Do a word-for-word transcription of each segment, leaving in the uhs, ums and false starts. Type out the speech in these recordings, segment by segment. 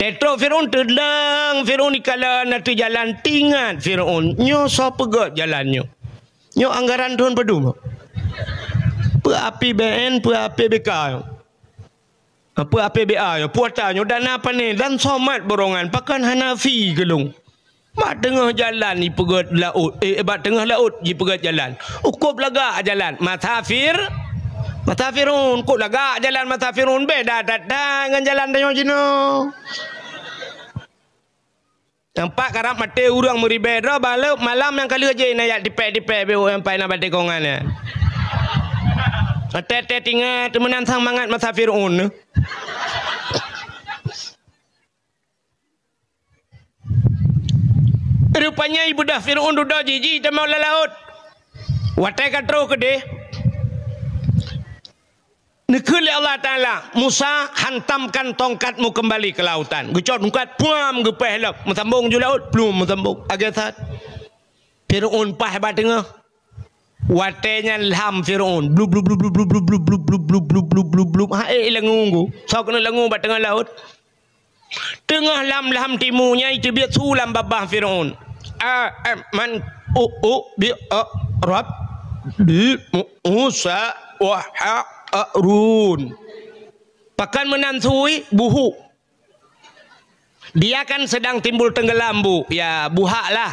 Eh, trok Firaun teudang, Firaun dikalon ateueh jalan, teuingat Firaun, nyoe soe peugöt jalan nyoe? Nyoe anggaran thon padum? Peue A P B N, peue A P B K? Peue A P B A nyoe? Peue ata nyoe dana pané dan somat borongan, pakon hana fee keu lôn? Bak teungoh jalan jipeugöt laôt, eh, bak teungoh laôt jipeugöt jalan. Ukôb lagak jalan masa Fir-, masa Firaun, kôb lagak jalan masa Firaun, beda that-that ngon jalan tanyoe jinoe. Nyang pat karab maté ureuëng meuribée droe, baleue malam nyang ka lheueh jih na jak tipée-tipée beuh nyang pat na batée kongan nyan. Maté-té tingat meunan sang mangat masa Firaun. Rupanya ibudah Firaun dudoe jih, jih teuma lam laôt. Watée ka troh keudeh, neukheun lé Allah Taala, "Musa, hantamkan tongkatmu kembali ke lautan." Geucok tongkat, puam, geupéh lom, meusambong ju laôt, pluem, meusambong. Agée that. Firaun paih bak teungoh. Watée nyan lham Firaun, blub, blub, blub, ha ék langue. Soe keuneuk langue bak teungoh laôt. Teungoh lham-lham timu nyan iteubiet su lam babah Firaun. A, eh, man, u, u, bi, a, rab, bi, mu, Musa, wa, ha, a, run. Pakon meunan su, buhuk. Dia kan sedang timbul tenggelam, Bu. Ya, buhak lah.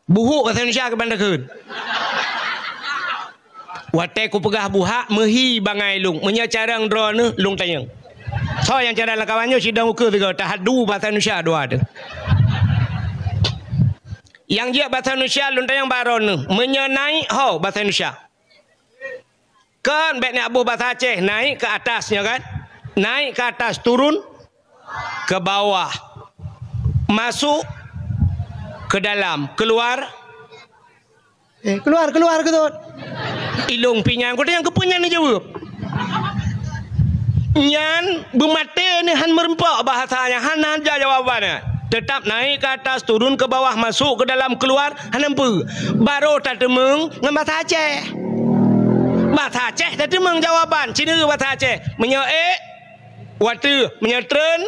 Buhuk bahasa Indonesia keuban takheun. Watée kupeugah buhak, meuhi bangai lôn. Meunyoe carông droeneuh, lôn tanyong. Soe nyang carông lam kawan nyoe sidang ukeue sigoe, tahadu bahasa Indonesia dua tu. Nyang jeuet bahasa Indonesia, lôn tanyong bak droeneuh. Meunyoe naik, ho, bahasa Indonesia. Kan bék na boh bahasa Aceh, naik ke atas nyoe kan? Naik ke atas, turun ke bawah. Masuk ke dalam, keluar. Eh, keluar, keluar ke tu? Ilong pinyan, kau tanya ke punyan ni jawab. Nyan beumaté ni han meureumpok bahasa nyan, han, han ja jawaban nyan. Tetap naik ke atas, turun ke bawah, masuk ke dalam, keluar, hana peue. Baru tateumeung ngon bahasa Aceh. Bahasa Aceh tateumeung jawaban, cina bahasa Aceh. Meunyoe ék, watèe, meunyoe treun,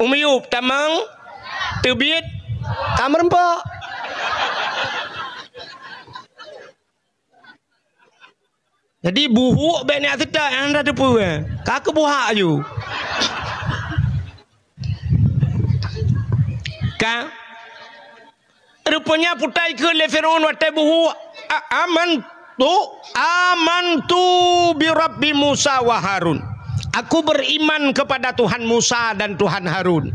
u miyueb, tamong, teubiet, ka meureumpok. Jadi, buhuk bék neujak seutôt, hana teupeu, eh. Ka keubuhak aju. Ka. Rupanya putai keu lé Firaun watèe buhuk, "A-, amantu, amantu bi Rabbi Musa wa Harun." Aku beriman kepada Tuhan Musa dan Tuhan Harun.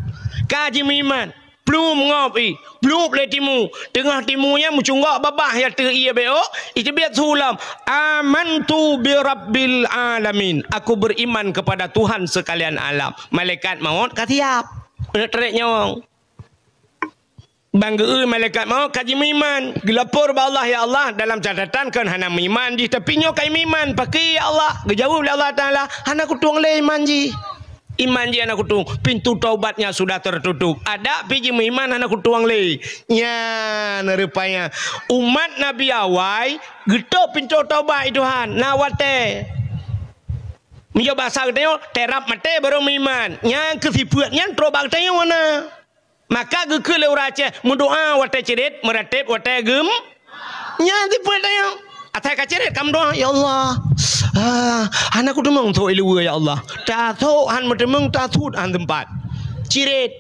Ka jimeuiman. Pluem ngop i, plueb lé timu. Teungoh timu nyan meucunggok babah ya teu ié béok, iteubiet su lom, "Amantu bi Rabbil Alamin." Aku beriman kepada Tuhan sekalian alam. Malaikat maut ka siap. Neuk trek nyawöng. Ban geu-eu malaikat maut ka jimeuiman. Geulapor bak Allah, "Ya Allah, dalam catatan kon hana meuiman jih, tapi nyoe ka meuiman." "Pakri, ya Allah?" Geujaweueb lé Allah Taala, "Hana kutueng lé iman jih." Iman jih hana kutueng, pintu taubatnya sudah tertutup. Adak pih jimeuiman hana kutueng lé. Nyan rupanya umat Nabi awai geutôp pintoe taubat, "Tuhan, na watèe." Meunyoe basa geutanyoe, "Teurab maté barô meuiman." Nyan keu sifeuet nyan trôk bak geutanyoe na. Maka geukheun lé ureueng Aceh, meudoa watèe cirét, meuratép watèe geum-, nyan tipe tanyoe. Asai ka cirét ka meudoa, "Ya Allah, ah, hana kuteumeung sôk ileue, ya Allah." Tasôk han meuteumeung, tasuet han teumpat. Cirét.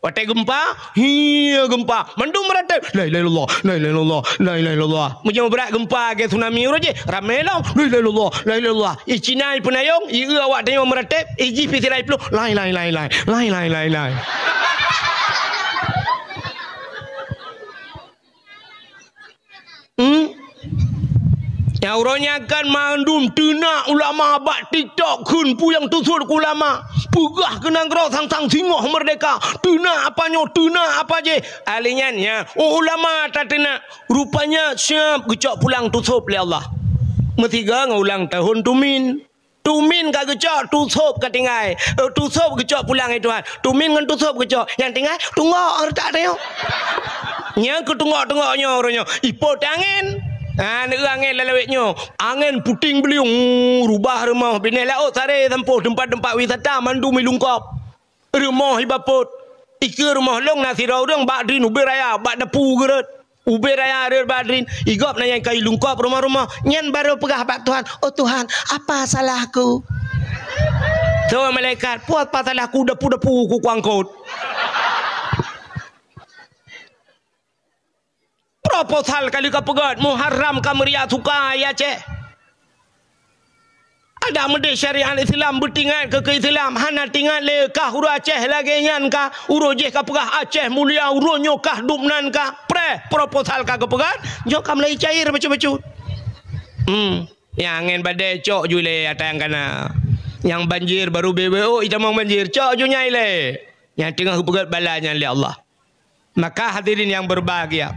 Watèe geumpa, hie geumpa. Mandum meuratép, "La ilaha illallah, la ilaha illallah, la ilaha illallah." Meunyoe brat geumpa lagèe tsunami uroe jih, ramé lom, "La ilaha illallah, la ilaha illallah." I Cina i peunayong, i eu awak tanyoe meuratép, i jih pih sira i plueng, "Lai, lai, lai, lai, lai, lai, lai, lai." Hmm? Nyang uroe nyan kan mandum teunak ulama bak TikTok kheun peue nyang teusuet keu ulama. Peugah keu nanggroe sang-sang singoh meurdeka. Teunak apa nyoe, teunak apa jih. Ahli nyan, ya, oh, ulama tateunak. Rupanya siap geucok pulang tusôb lé Allah. Meusigoe ngon ulang tahun tumin. Tumin ka geucok, tusôb ka tinggai. Eh, tusôb geucok pulang lé Tuhan. Tumin ngon tusôb geucok. Nyang tinggai, tunggok reutak tanyoe. Nyang keu tunggok-tunggok nyoe uroe nyoe. Ipot angén. Ha, neueu angén lam lawét nyoe. Angén puting beuliung, rubah rumoh. Binéh laôt saré sampôh teumpat-teumpat wisata mandum ilungkop. Rumoh ibapot. Ikeue rumoh lôn na sidroe ureuëng bak drin ubé raya, bak dapu geureuet. Ubé raya reuet bak drin, igop na nyang ka ilungkop rumoh-rumoh. Nyan barô peugah bak Tuhan, "Oh Tuhan, apa salahku?" Tuh malaikat, "Peue apa salahku, dapu-dapu ku kuangkot." Proposal kali ka peugét, Muharram ka meuria suka ya Aceh. Ada meudeh syariat Islam beutingat keu, keu Islam, hana tingat lé kah ureuëng Aceh lagée nyan kah, ureuëng jih ka peugah Aceh mulia, ureuëng nyoe kah dum nan kah, preh proposal ka geupeugah, nyoe ka mulai cair bacut-bacut. Hmm, nyang angén badée cok ju lé ata nyang kana. Nyang banjir baru B W O itamong banjir, cok ju nyai lé. Nyang teungoh geupeugét bala nyan lé Allah. Maka hadirin yang berbahagia,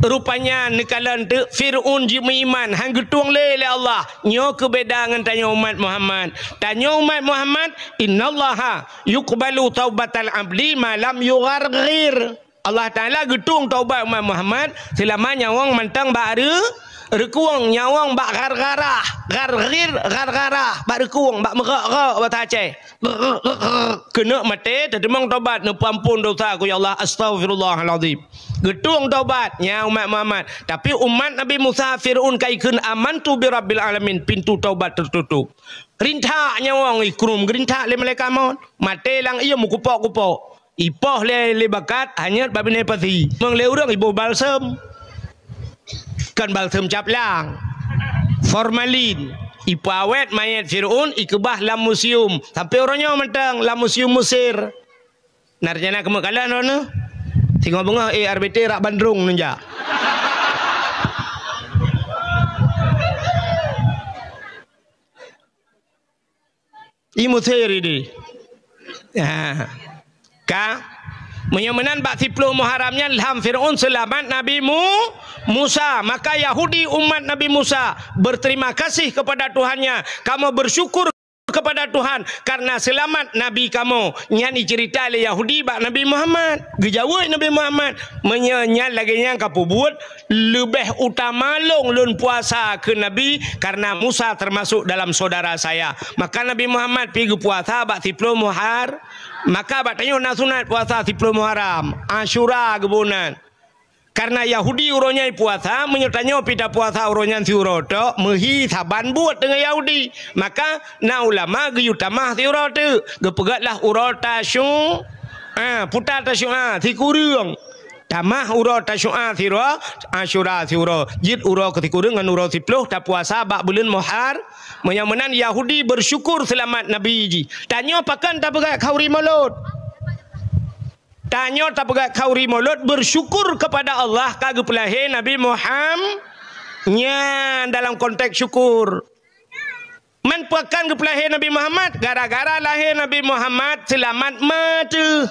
rupanya neukalon teuk Fir'aun jimeuiman, han geutueng lé lé Allah. Nyoe keuh beda ngon tanyoe umat Muhammad. Tanyoe umat Muhammad, "Innallaha yuqbalu taubatal abdi ma lam yugharghir." Allah Taala geutueng taubat umat Muhammad seulama nyawöng mantong bak re-, reukueng, nyawöng bak ghargharah, gharghir, ghargharah, bak reukueng, bak meugok-gok basa Aceh. Keuneuk maté, teuteumong tobat, neupeuampon dosa keu ya Allah, astaghfirullahalazim. Geutueng tobat, nyan umat Muhammad. Tapi umat Nabi Musa, Fir'aun ka ikheun, "Amantu bi rabbil alamin," pintu tobat teututup. Rintak nyawöng, ikrum geurintak lé malaikat maut. Maté lam ié meukupok-kupok. Ipoh lé, lé bakat, hanyot bak binéh pasi. Meung lé ureuëng iboh balsem. Kon balsem caplang. Formalin. Ipeuawét mayét Fir'aun, ikeubah lam museum. Sampoe uroe nyoe mantong lam museum Mesir. Na rencana keumeuk kalon droeneuh? Singoh beungoh A R B T rak bandrong neujak. I Mesir idi. Ha. Ka? Meunyoe meunan bak siploh Muharram nyan lham Fir'aun seulamat Nabi Mu-, Musa. Maka Yahudi umat Nabi Musa berterima kasih kepada Tuhannya. Kamoe bersyukur kepada Tuhan karena seulamat Nabi kamoe. Nyan iceurita lé Yahudi bak Nabi Muhammad. Geujaweueb Nabi Muhammad, "Meunyoe nyan lagée nyan kapeubuet, leubeh utama lôn lôn puasa keu Nabi, karena Musa termasuk dalam saudara saya." Maka Nabi Muhammad pi geupuasa bak siploh Muhar-, maka bak tanyoe na sunat puasa siploh Muharram, Asyura geuboh nan. Karena Yahudi uroe nyan puasa, meunyoe tanyoe pi tapuasa uroe nyan siuroe tok, meuhi saban buet deungon Yahudi. Maka na ulama geuyue tamah siuroe teuk, geupeugét lah uroe Tasyu-, ah, puta Tasyu'a sikureueng. Tamah uroe Tasyu'a siuroe, Asyura siuroe. Jeuet uroe keu sikureueng ngon uroe siploh tapuasa bak buleuen Muhar-, meunyoe meunan Yahudi bersyukur seulamat Nabi jih. Tanyoe pakon tapeugét khauri Maulud? Tanyoe tapeugét khauri Maulud bersyukur kepada Allah ka geupeulahé Nabi Muham-, nyan dalam konteks syukur. Man pakon geupeulahé Nabi Muhammad? Gara-gara lahé Nabi Muhammad seulamat ma teuh.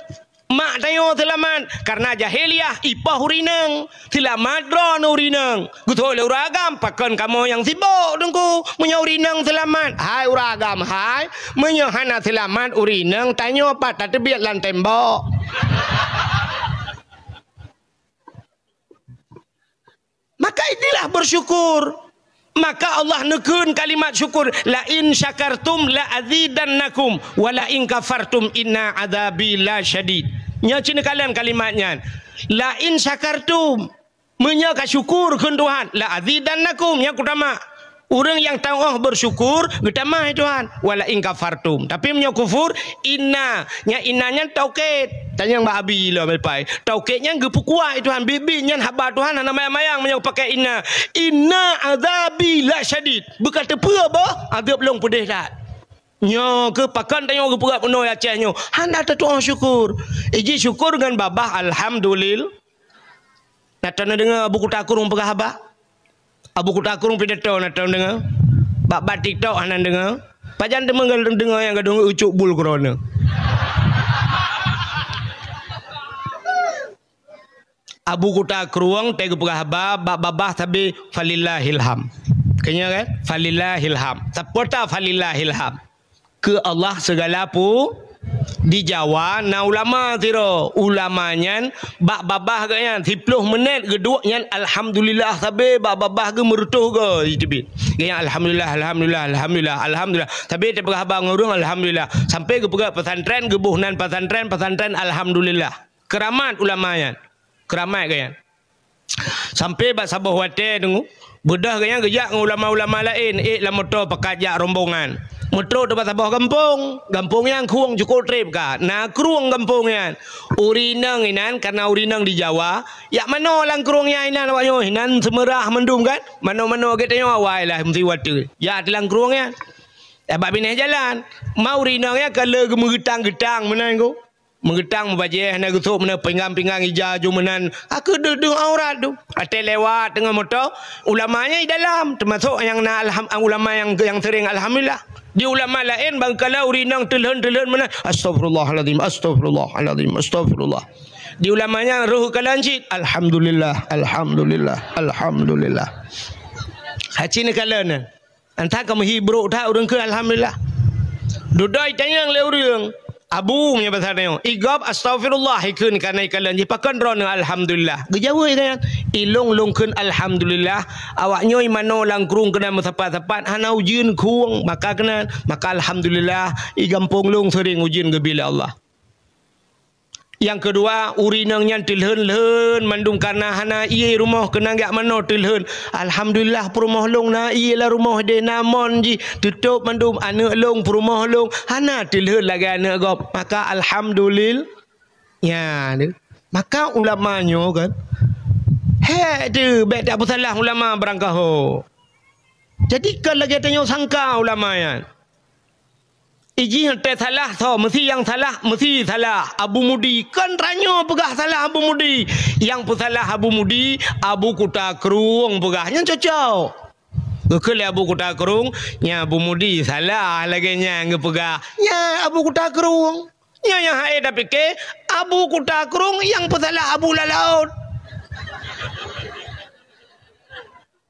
Mak tanyoe seulamat, karena jahiliyah ipoh ureueng inong. Seulamat droeneuh ureueng inong. Geuthok lé ureueng agam, pakon kamoe nyang sibok teungku? Meunyoe ureueng inong seulamat, hai ureueng agam, hai, meunyoe hana seulamat ureueng inong, tanyoe pat tateubiet lam tembok. Maka inilah bersyukur. Maka Allah neukheun kalimat syukur, "La in syakartum la azidannakum, wa la in kafartum inna adzabi la syadid." Nyoe cit neukalon kalimat nyan. "La in syakartum," meunyoe ka syukur kheun Tuhan, "la azidannakum," nyan kutamah. Ureueng nyang teu'oh bersyukur, geutamah lé Tuhan, "wa la in kafartum." Tapi meunyoe kufur, "inna," nyan "inna" nyan taukid. Tanyong bak Abi lom leupah. Taukid nyan geupeukuat lé Tuhan. Biet-biet nyan haba Tuhan hana mayang-mayang meunyoe pakai "inna." "Inna adzabi la syadid." Beuka teupeue boh, azeueb lôn peudeh that. Nyoe keuh pakon tanyoe geupeugah bunoe Aceh nyoe. Hana tatu'oh syukur. Iji syukur ngon babah alhamdulil-, Na teudeungoe Abu Kuta Krueng peugah haba? Abu Kuta Krueng pidato na teudeungoe? Bak, bak TikTok hana deungoe? Pajan teumeung deungoe nyang gadôh ucok bul keudroe? Abu Kuta Krueng teuh geupeugah haba bak babah sabe falillahil ham. Keunyoe kan? Falillahil ham. Sapeue ta falillahil ham? Keu Allah segala pu-, Di Jawa na ulama sidroe, ulama nyan bak babah geuh nyan, siplôh meunet geuduek nyan alhamdulillah sabe bak babah geuh meureutoh geuh jiteubiet. Geuh nyan alhamdulillah, alhamdulillah, alhamdulillah, alhamdulillah. Sabe teupeugah haba ngon ureuëng alhamdulillah. Sampai geupeugah pesantren, geuboh nan pesantren, pesantren alhamdulillah. Keuramat ulama nyan. Keuramat geuh nyan. Sampai bak saboh watée teungoh, beudôh geuh nyan geujak ngon ulama-ulama laén, ék lam moto pakat jak rombongan. Meutrok teuma saboh gampông, gampông nyang krueng cukôp treb ka, na krueng gampông nyan. Ureuëng inong inan, kareuna ureuëng inong di Jawa, jak manoe lam krueng nyan inan awak nyoe, inan seumeurah mandum kan, manoe-manoe geutanyoe awai lah meusiwat teuk. Jak teulang krueng nyan. Bak binéh jalan, ma ureuëng inong nyan ka le geumeugeutang-geutang meunan ko. Meugeutang mubajée hana geusôk meunan pinggang-pinggang ija ju meunan. Aku deuh-deuh aurat tu. Watée lewat teungoh moto, ulama nyan di dalam, teumasok nyang na alham-, ulama nyang, nyang sering alhamdulillah. Di ulama laén bangkala ureuëng inong teulhon-teulhon meunan, "Astagfirullahalazim, astagfirullahalazim, astagfirullah." Di ulama nyan roh kalon cit, "Alhamdulillah, alhamdulillah, alhamdulillah." Hacine kalon nyan. Entah ka meuhi brok that ureuëng kheun alhamdulillah. Dudoe itanyong lé ureuëng, "Abu," meunyoe basa tanyoe, "Igob astagfirullah," ikheun kana ikalon jih, "Pakon droeneueh alhamdulillah?" Geujaweueb ikanyan, "Ilong lôn kheun alhamdulillah, awak nyoe manoe lam krueng keunan meusapat-sapat, hana ujeuen krueng, maka keunan, maka alhamdulillah, i gampông lôn sering ujeuen geubri lé Allah." Nyang keudua, ureuëng inong nyan teulhon-lhon mandum kareuna hana ié rumoh keunan jak manoe teulhon. "Alhamdulillah, peurumoh lôn na ié lam rumoh deh, na mon jih, teutôb mandum aneuëk lôn, peurumoh lôn, hana teulhon lagée aneuëk gob." Maka alhamdulil-, nya, maka ulama nyoe kan, hék teuh, bék tapeusalah ulama barangkaho. Jadi, kon lagée tanyoe sangka ulama nyan. Ijih teusalah soe, meusi nyang salah, meusi salah Abu Mudi. Kon tanyoe peugah salah Abu Mudi. Nyang peusalah Abu Mudi, Abu Kuta Krueng peugah. Nyan cocok. Geukheun lé Abu Kuta Krueng, "Nyan Abu Mudi salah lagée nyan geupeugah." Nyan Abu Kuta Krueng. Nyan nyang hase tapike, Abu Kuta Krueng nyang peusalah Abu Lalaôt.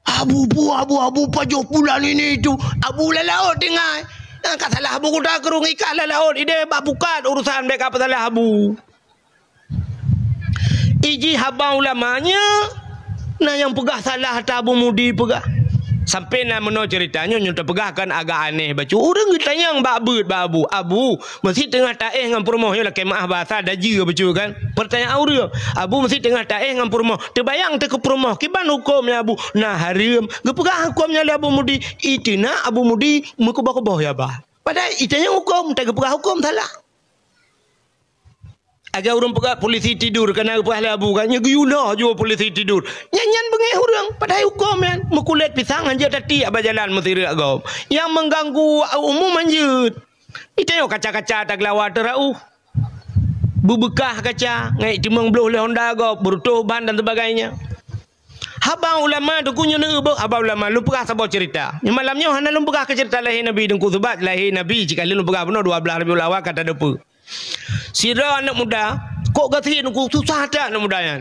Abu pu, abu, abu pajoh bulan ini itu, Abu Lalaôt tinggai. Nah, ka salah Abu Kuta Krueng, ikah Lalaôt, ideh bak pukat urusan bék ka peusalah Abu. Ijih haba ulama nyan, na nyang peugah salah ata Abu Mudi peugah. Sampai na meunoe ceurita nyoe, nyoe tapeugah kan agak aneh bacut. Ureuëng geutanyong bak beuet bak Abu, "Abu, meusi teungoh taéh ngon peurumoh nyoe lakée meuáh basa dajeue bacut kan?" Pertanyaan ureuëng, "Abu, meusi teungoh taéh ngon peurumoh, teubayang teuh keu peurumoh, kiban huköm nyan Abu?" "Na hareuem." Geupeugah huköm nyan lé Abu Mudi, iteunak Abu Mudi meukeubah-keubah ya bah. Padahai itanyong huköm, tapi geupeugah huköm salah. Lagée ureuëng peugah polisi tidur, kana geupeugah lé Abu kan, nyan geuyue lhah jua polisi tidur. Nyan, nyan beungéh ureuëng, padahai huköm nyan meukulét pisang hanjeuet tatiek bak jalan meusireuk gob. Nyang mengganggu umum hanjeuet. Itanyong kaca-kaca tageulawa teurauh. Beubeukah kaca, ngai timong bloh lé honda gob, beureutoh ban dan sebagainya. Haba ulama Teungku nyoe neubeuk haba ulama, lôn peugah saboh ceurita. Nyoe malam nyoe hana lôn peugah keu ceurita lahé Nabi Teungku, sabab lahé Nabi cit ka lheueh lôn peugah bunoe dua blaih Rabiul Awal ka tadeungoe. Sidroe aneuëk muda, kok gasien Teungku, susah that aneuëk muda nyan.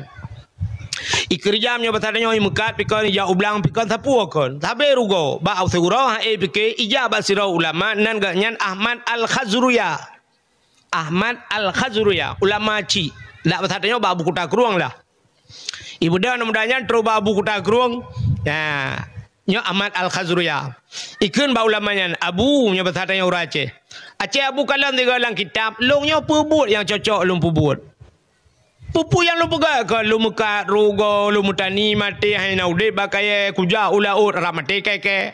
Ikeureuja meunyoe basa tanyoe imeukat pikon, ija ublang pikon, sapeue kon. Sabe rugoe, bak uroe nyoe hase pike, ija bak sidroe ulama, nan geuhnyan Ahmad Al-Khazruya. Ahmad Al-Khazruya, ulama cit. Dak basa tanyoe bak Abu Kuta Krueng lah. Ibeudôh aneuëk muda nyan trok bak Abu Kuta Krueng. Nah, nyoe Ahmad Al-Khazruya. Ikheun bak ulama nyan, "Abu," nyoe basa tanyoe ureuëng Aceh. "Aceh Abu kalon sigoe lam kitab, lôn nyoe peue buet nyang cocok lôn peubuet." "Peue-peue nyang lôn peugah keu lôn meukat rugoe, lôn meutani maté, hana udeb bak kayée, kujak u laôt rab maté kée-kée."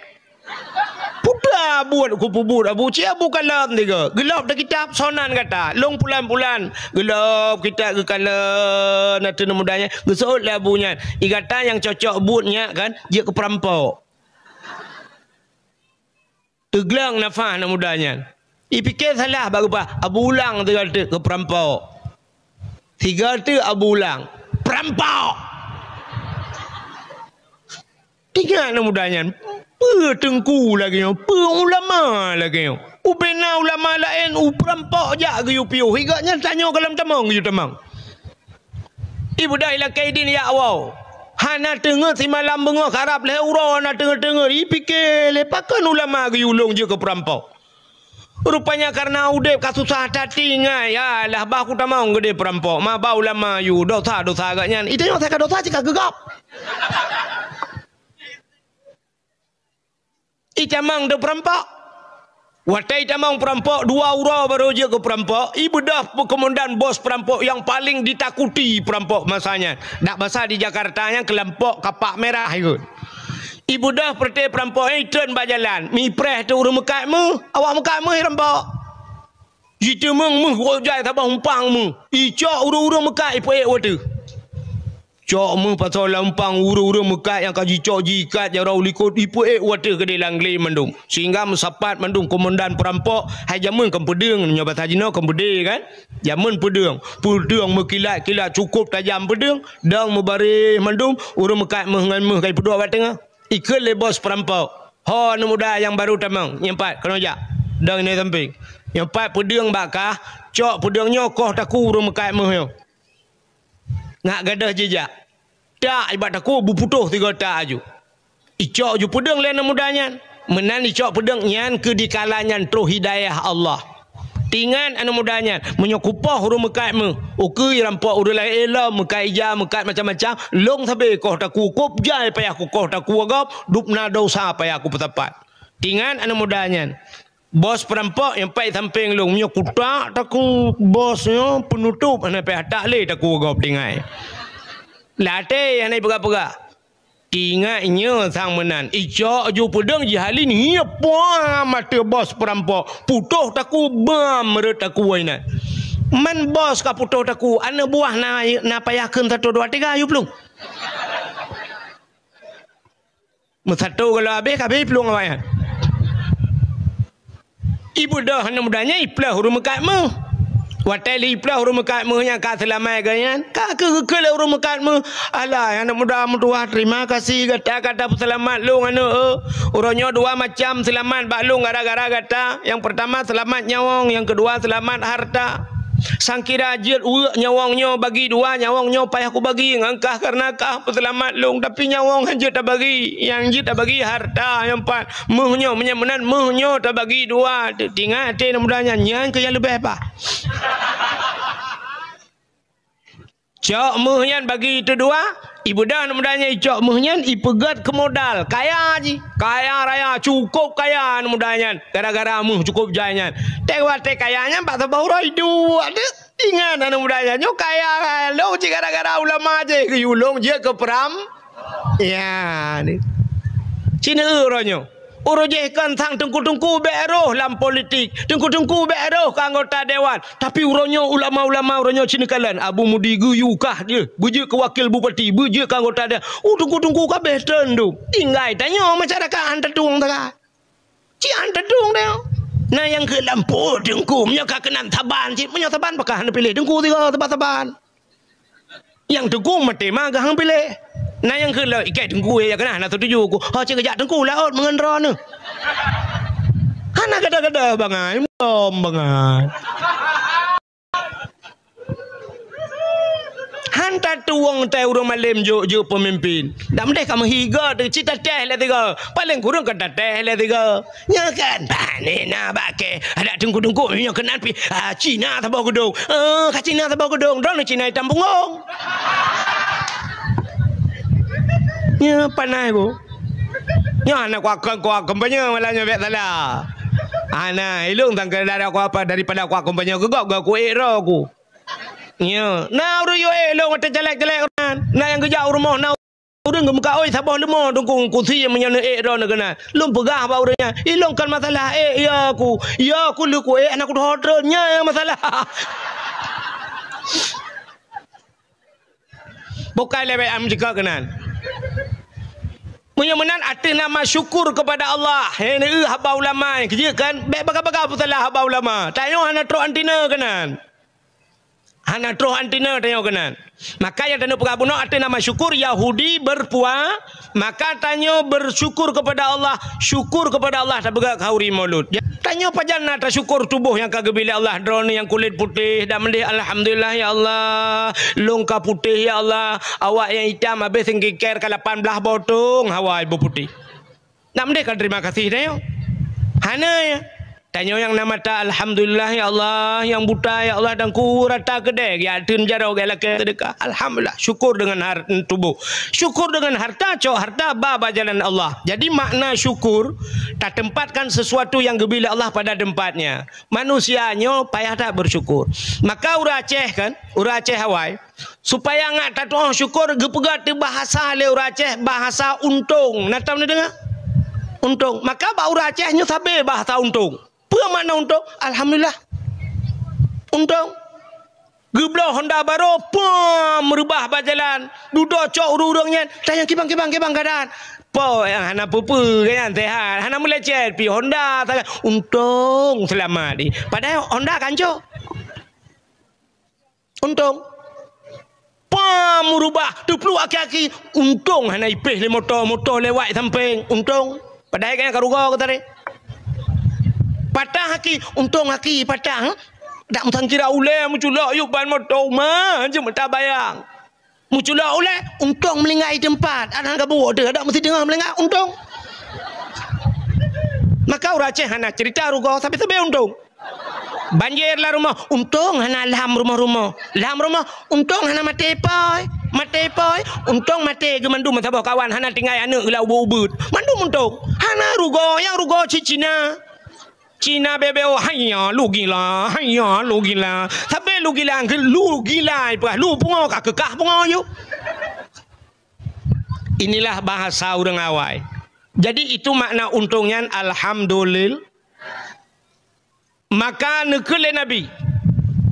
"Peue buet kupeubuet Abu, ci Abu kalon sigoe." Geulôb teuh kitab, "Soe nan gata?" "Lôn pulan-pulan." Geulôb kitab geukalon ateueh aneuëk muda nyan, geuseuôt lé Abu nyan, "I gata nyang cocok buet nyak kan, jeuet keu peurampok." Teugleng nafah aneuëk muda nyan. Ipike salah bak geupeugah, Abu ulang sigoe teuk keu peurampok. Sigoe teuk Abu ulang, "Peurampok!" Teuingat aneuëk muda nyan, peue teungku lagée nyoe, peue ulama lagée nyoe. Ubena ulama laén u peurampok jak geuyue piôh, sigoe nyan tanyoe goh lom tamong geuyue tamong. Ibeudôh ilakée idin jak woe. Hana teungeut simalam beungoh karab lhée uroe hana teungeut-teungeut. Ipike lé pakon ulama geuyue lôn jeuet keu peurampok. Rupanya karena udeb ka susah that ingat, ya lah bah kutamong geude peurampok, ma ba ulama yue dosa-dosa geuh nyan. Ita nyoe saka dosa cit ka geugab. Itamong deuh peurampok. Watée itamong peurampok, dua uroe barô jeuet keu peurampok, ibeudôh peukomandan bos peurampok nyang paleng ditakuti peurampok masa nyan. Dak basa di Jakarta nyan keulompok kapak merah ikot. Ibeudôh peureute peurampok nyan itreun bak jalan, mipreh teuh ureuëng meukat méuh, awak meukat méuh irampok. Jiteumeung méuh wok jai saboh umpang méuh. Icok ureuëng-ureuëng meukat ipeuék wateuh. Cok méuh pasoe lam umpang ureuëng-ureuëng meukat nyang ka jicok jiikat jaroe u likot ipeuék wateuh keudeh lam glé mandum. Sehingga meusapat mandum komandan peurampok, hai jameun kon peudeueng, nyoe basa jinoe kon beudé kan? Jameun peudeueng. Peudeueng meukilat-kilat cukôp tajam peudeueng, dong meubaréh mandum, ureuëng meukat méuh ngon méuh ka ipeuduek bak teungoh. Ikheun lé bos peurampok, "Ho aneuk muda nyang barô tamong, nyoe pat keunoe jak. Dong inoe sampéng. Nyoe pat peudeueng bak kah, cok peudeueng nyoe koh takue ureuëng meukat méuh nyoe." Ngat gadôh jijak. Tak ibak takue beuputôh tiga tak aju. Icok ju peudeueng lé aneuk muda nyan. Meunan icok peudeueng nyan keu dikala nyan troh hidayah Allah. Tingat aneuk muda nyan, meunyoe kupoh ureuëng meukat méuh, ukeue irampok ureuëng laén lom, meukat ija, meukat macam-macam, lôn sabe koh takue, kôb jai payah kukoh takue gob, dub na dosa payah kupeusapat. Tingat aneuk muda nyan, bos peurampok nyang pat sampéng lôn, meunyoe kutak takue bos nyoe peunutôp hana payah tak lé takue gob tinggai. Lam até hana ipeugah-peugah. Tingat nyoe sang meunan, icok ju peudeueng jihalin hiep puang mata bos peurampok, putôh takue bam rot takue inan. Man bos ka putôh takue, aneuk buah na, na payah kheun satu dua tiga, yue plueng. Meusato galo habéh, ka habéh plueng awaknyan. Ibeudôh aneuk muda nyan iplôh ureuëng meukat méuh. Watée lé iplôh ureuëng meukat méuh nyang ka seulamat geuh nyan, ka keuh geukheun lé ureuëng meukat méuh, "Alah, aneuk muda meutuwah, terima kasih gata ka tapeuseulamat lôn aneuk, eh. Uroe nyoe dua macam seulamat bak lôn gara-gara gata. Nyang peurtama seulamat nyawöng, nyang keudua seulamat hareuta. Sangkira jeuet uek nyawöng nyoe bagi dua, nyawöng nyoe payah kubagi ngon kah kareuna kah peuseulamat lôn, tapi nyawöng han jeuet tabagi, nyang jeuet tabagi hareuta nyang pat." Méuh nyoe, meunyoe meunan, méuh nyoe tabagi dua. Teuingat até aneuk muda nyan, nyan keuh nyang leubeh bah. Cok méuh nyan bagi teudua, ibeudôh aneuk muda nyan icok méuh nyan, ipeugét keu modal. Kaya jih, kaya raya, cukôp kaya aneuk muda nyan. Gara-gara méuh cukôp jai nyan. Teuh watée kaya nyan bak saboh uroe iduek deuh. Ingat aneuk muda nyan, nyoe kaya, lôn cit gara-gara ulama jih geuyue lôn jeuet keu peuram. Ya, ni. Cit neueu uroe nyoe. Uroe jih kon sang teungku-teungku bék roh lam politik. Teungku-teungku bék roh keu anggota dewan. Tapi uroe nyoe ulama-ulama uroe nyoe cit neukalon. Abu Mudi geuyue kah jih. Beujeuet keu wakil bupati, beujeuet keu anggota dewan. Uh, teungku-teungku ka béh teundum. Tinggai tanyoe masyarakat han tatueng tagai. Cit han tatueng deh. Na nyang keu lampôh teungku, meunyoe ka keunan saban cit, meunyoe saban pakon hana piléh teungku tiga saban-saban. Nyang teungku maté ma geuh han piléh. Na nyang keu lôn ikai teungku ya keunan hana setuju ku. Ho cit geujak teungku laôt meungon droeneuh. Hana gada-gada bangai, lom bangai. Han tatueng tai ureuëng malém jok-jok peumimpin. Dak meudeh ka meuhiga teuh cit tatéh lé tiga. Paleng kureueng ka tatéh lé tiga. Nyoe kan, bah, ni na bak kèe. Adak teungku-teungku nyoe keunan pih, ah, Cina saboh geudong. Ah, ka Cina saboh geudong. Droeneuh Cina itam punggong. Nyoe panas ku. Nyoe hana kuakon, kuakon peue nyoe malam nyoe bék salah. Hana, ilôn sangka dara ku apa daripada kuakon peue nyoe keu gob, gob ku ék droe ku. Nyoe, na ureuëng yue ék lôn watée calék-calék nyan. Na nyang geujak u rumoh na ureuëng geumeukat, "Oi, saboh leumo teungku kusi meunyoe neuék droeneuh keunan." Lôn peugah bak ureuëng nyan, "Ilôn kon masalah ék, ya ku. Ya ku lheueh ku ék hana kuteuho treun, nyan nyang masalah." Bukai lé bék am jika keunan. Meunyoe meunan ateueh nama syukur kepada Allah, he, neueu haba ulama nyang keujeuet kan, bék bagah-bagah peusalah haba ulama. Tanyoe hana trok antina keunan. Hana troh antina tanyoe keunan. Maka nyang tanyoe peugah bunoe ateueh nama syukur Yahudi berpua-, maka tanyoe bersyukur kepada Allah, syukur kepada Allah tapeugah khauri maulud. Tanyoe pajan na tasyukur tuboh nyang ka geubri lé Allah, droeneuh nyang kulét putéh, dak meudeh, "Alhamdulillah ya Allah, lôn ka putéh ya Allah, awak nyang itam habéh singkiker ka lapan blaih botong hawa ibu putéh." Dak meudeh ka terima kasih tanyoe? Hana ya. Tanyoe nyang na mata, alhamdulillah ya Allah, nyang buta ya Allah, dan ku rata keudè, geujak teun jaroe, geulakèe seudeukah. Alhamdulillah, syukur deungon har-, tuboh. Syukur deungon harta, cok harta ba, ba jalan Allah. Jadi makna syukur, tatempatkan sesuatu yang geubri lé Allah pada tempatnya. Manusia nyoe payah that bersyukur. Maka ureueng Aceh kan, ureueng Aceh awai, supaya ngat tatu'oh syukur, geupeugah teu bahasa lé ureueng Aceh, bahasa untông. Na tam neudeungoe? Untông. Maka bak ureueng Aceh nyoe sabe bahasa untông. Peue makna untông? Alhamdulillah. Untông. Geubloe honda barô, pom, meurubah bak jalan. Dudoe cok ureueng-ureueng nyan, tanyong kibang, kibang, kibang keuadaan. Po nyang hana peue-peue, kan nyan sehat. Hana meulecet, pi honda sagai. Untông seulamat di. Padahai honda ka ancô. Untông. Pam, meurubah, teupluek aki-aki. Untông hana ipéh lé moto, moto lewat sampéng. Untông. Padahai gobnyan ka rugoe geutarek. Patah aki, untông aki patah. Dak meusangkira ulèe meuculok yub ban moto uma, jeuet meuta bayang. Meuculok ulèe, untông meuninggai teumpat. Adak gabuk teuh, adak meusideueng meuninggai, untông. Maka ureueng Aceh hana cerita rugoe, sabe-sabe untông. Banjir lam rumoh, untông hana lam rumoh-rumoh. Lam rumoh, untông hana maté pôi. Maté pôi, untông maté geuh mandum meusaboh kawan, hana tinggai aneuk geuh lam ubeut-ubeut. Mandum untông. Hana rugoe, nyang rugoe cit Cina. Cina bebeo, haiya, lu gila, haiya, lu gila. Sabe lu gila, lu gila, lu pungo ka keukah pungo yub. Inilah bahasa ureueng awai. Jadi itu makna untông nyan, alhamdulillah. Maka neukheun lé Nabi,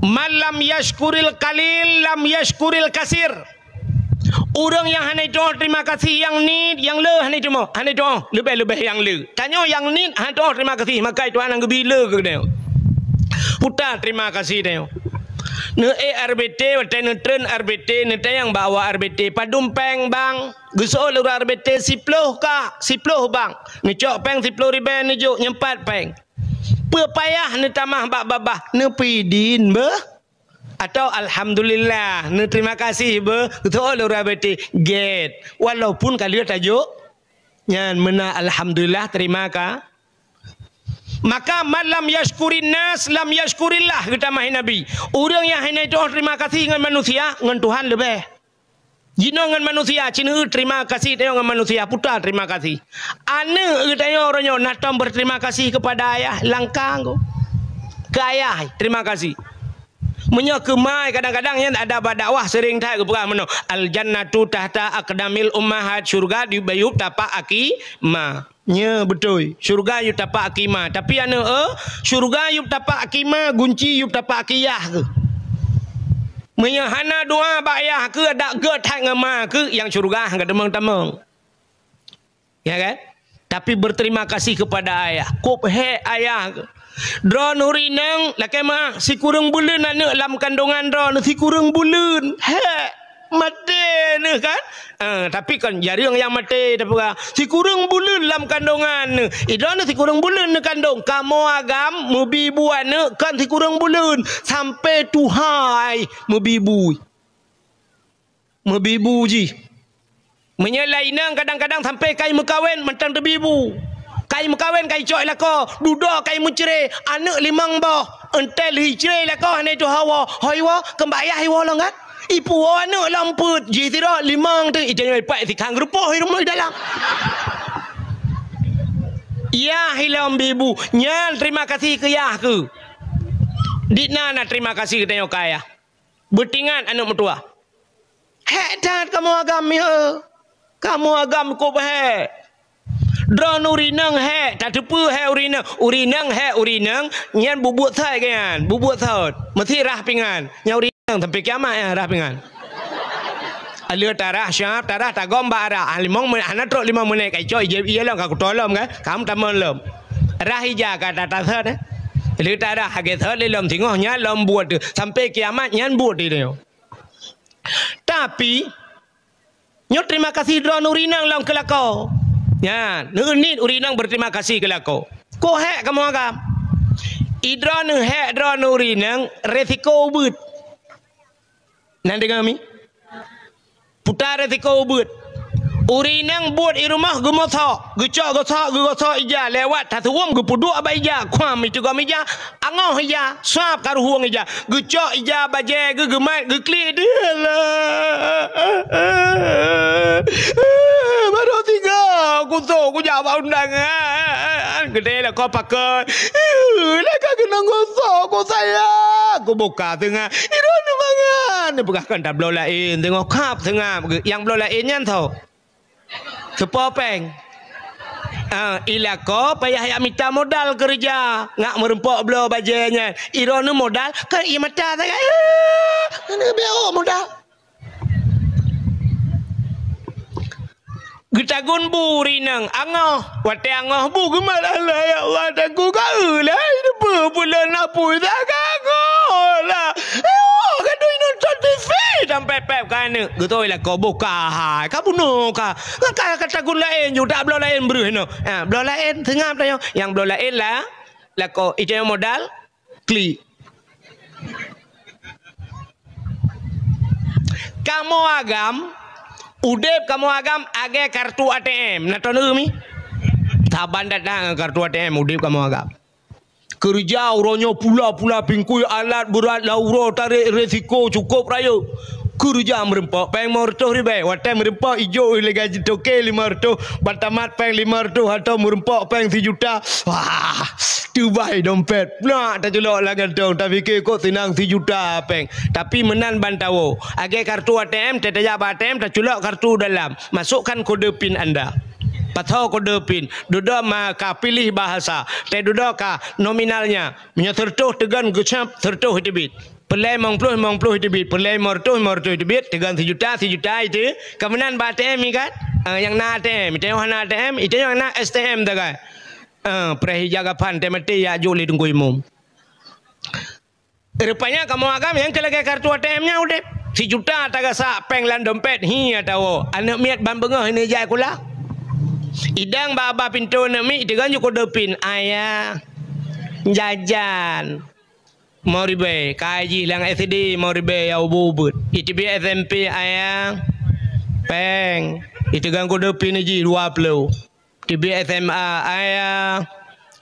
"Man lam yashkuril qalil lam yashkuril kasir." Ureueng nyang hana jiteu'oh terima kasih nyang niet, nyang le hana jiteu'oh, hana jiteu'oh leubeh-leubeh nyang le. Tanyoe nyang niet hana jiteu'oh terima kasih, maka Tuhan nyang geubri le keu geutanyoe. Puta terima kasih tanyoe. Neuék R B T, watèe neutreun R B T, neutanyong bak awak R B T, "Padum péng, Bang?" Geuseuôt lé ureueng R B T, "Siploh, Kak, siploh, Bang." Neucok péng siploh ribèe, neujok nyoe pat péng. Peue payah neutamah bak babah, neupeudin beuh? Atawa alhamdulillah, neuterima kasih beuh, geuseuôt lé ureueng R B T, gèt. Walaupun ka lheueh tajok, nyan meunan alhamdulillah, terima ka. Maka, "Man lam yashkurin nas, lam yashkurillah," geutamah Nabi. Ureueng nyang hana jiteu'oh terima kasih ngon manusia, ngon Tuhan leubeh. Jinoe ngon manusia, ci neueu terima kasih tanyoe ngon manusia, puta terima kasih. Aneuk geutanyoe uroe nyoe na tom berterima kasih kepada ayah, langkang keu ayah terima kasih. Meunyoe keu ma, kadang-kadang nyan ada bak dakwah sering that geupeugah meunoe, "Al jannatu tahta aqdamil ummahat," syurga di bayu tapak aki ma. Nyo beutôi, syurga yub tapak aki ma. Tapi aneuk, eh, syurga yub tapak aki ma, gunci yub tapak aki yah keuh. Meunyoe hana doa bak yah keuh, adak gèt that ngon ma keuh, nyang syurga ka tamong-tamong. Ya kan? Tapi berterima kasih kepada ayah. Kôb hék ayah keuh. Droeneuh ureueng inong, lakèe meu'ah, sikureueng buleuen aneuk lam kandongan droeneuh, sikureueng buleuen. Hék. Maté neuh kan? Ah, tapi kon jareueng nyang maté, tapi ka sikureueng buleuen lam kandongan neuh. Idroeneuh sikureueng buleuen neukandong. Kamoe agam meubi bu aneuk kon sikureueng buleuen, sampoe tuha meubi bu. Meubi bu jih. Meunyoe lam inong kadang-kadang sampoe ka imeukawen mantong teubi bu. Ka imeukawen ka icok i lakoe, dudoe ka imeucré, aneuk limong boh. Enteuk lheuh icré i lakoe hana ituha woe. Hôi woe, keu bak yah iwoe lom kan? Ipuwoe aneuk lom peuet, jih sidroe limong teuk, itanyoe ipat sikhang geurupoh i rumoh i dalam. Yah ilom bi bu, nyan terima kasih keu yah keuh. Di na na terima kasih geutanyoe keu ayah. Beutingat aneuk meutuwah. Hék that kamoe agam, ya. Kamoe agam kôb hék. Droeneuh ureueng inong hék, tateupeue hék ureueng inong. Ureueng inong hék ureueng inong, nyan bubuet sot geuh nyan, bubuet sot. Meusi rhah pingan. Nyan ureueng inong sampoe kiamat nyan rhah pingan. Aleuh tarhah, siap tarhah, tagom bak arah. Ah, limong menit, hana trok limong menit, ka icok, ijép ie lom, ka kuto lom kan. Ka meutamong lom. Rhah ija ka tatasot, eh. Aleuh tarhah, hagèe sot lé lom singoh, nyan lom buet teuh. Sampoe kiamat, nyan buet teuh nyoe. Tapi, nyoe terima kasih droeneuh ureueng inong lom keu lakoe. Nyan, neuneuk ureueng inong berterima kasih keu lakoe. Kôb hék kamoe agam. Idroeneuh hék droeneuh ureueng inong, resiko ubeuet. Na deungoe mi? Puta resiko ubeuet. Ureueng inong buet i rumoh geumosok, geucok gosok, geugosok ija, lewat tasuwom geupeuduek bak ija, kuam itugom ija, angoh ija, sab karuhueng ija, geucok ija bajée, geugeumat, geuklik, deuh lah. Barô tiga kusok kujak bak undangan. Geudeh lakoe pakon. Laka keunong gosok, ku sayang. Kubuka teungoh. Iroh neumangat. Neupeugah kan tabloe laén, teungoh kap teungoh. Nyang bloe laén nyan tho. Seupôt péng. Ah, i lakoe payah jak mita modal keureuja, ngat meurumpok bloe bajée nyan. Iroh neu modal, kan ie mata sagai. Ah, neu biôh modal. Geutagun bu rinang angoh. Watée angoh bu geumat, "Allah, ya Allah, taku ka eu lah, hidup peue buleuen apui sagai angoh lah. Eh, oh, gaduh nonton T V sampai pép ka aneuk." Geutôi lakoe boh ka hai, ka bunoe ka. Ngon ka, ka tagun laén ju, dak bloe laén breuh inoe. Ha, bloe laén, seungab tanyoe. Nyang bloe laén lah, lakoe, itanyoe modal, klik. Kamoe agam, udeb kamoe agam agée kartu A T M. Na tone mi? Saban that-that ngon kartu A T M udeb kamoe agam. Keureuja uroe nyoe pula-pula pingkui, alat beurat, lam uroe tarek, resiko cukôp rayeuk. Keureuja meurumpok péng limong reutôh ribée. Watée meurumpok ijok lé gaji toke limong reutôh, ban tamat péng limong reutôh atau meurumpok péng sijuta. Wah, teubai dompet. Nak taculok lam gantong, tapike kok seunang sijuta péng. Tapi meunan ban tawoe. Agée kartu A T M, tajak bak A T M, taculok kartu dalam. Masukkan kode pin anda. Pasoe kode pin. Dudoe ma ka pilih bahasa. Teududoe ka nominalnya. Meunyoe sireutôh teugon geucab sireutôh iteubiet. Peureulée limong ploh, limong ploh iteubiet. Peureulée limong reutôh, limong reutôh iteubiet. Teugon sijuta, sijuta iteubiet. Ka meunan bak A T M ikat. Ah, nyang na A T M, itanyoe hana A T M, itanyoe nyang na S T M tagai. Ah, preh ija gapan teumaté jak jok lé Teungku Imum. Rupanya kamoe agam nyang keu lagée kartu A T M nyan udeb. Sijuta tagasak péng lam dompet, hi atawa aneuk miet ban beungoh ini jai kula. Idang bak babah pintoe aneuk miet, iteugon ju kode pin, "Ayah, jajan." Limong ribée, kai jih lam S D limong ribée ya ubeuet-ubeuet. Iteubiet S M P, "Ayah, péng." Iteugon kode pin jih dua ploh. Teubiet S M A, "Ayah,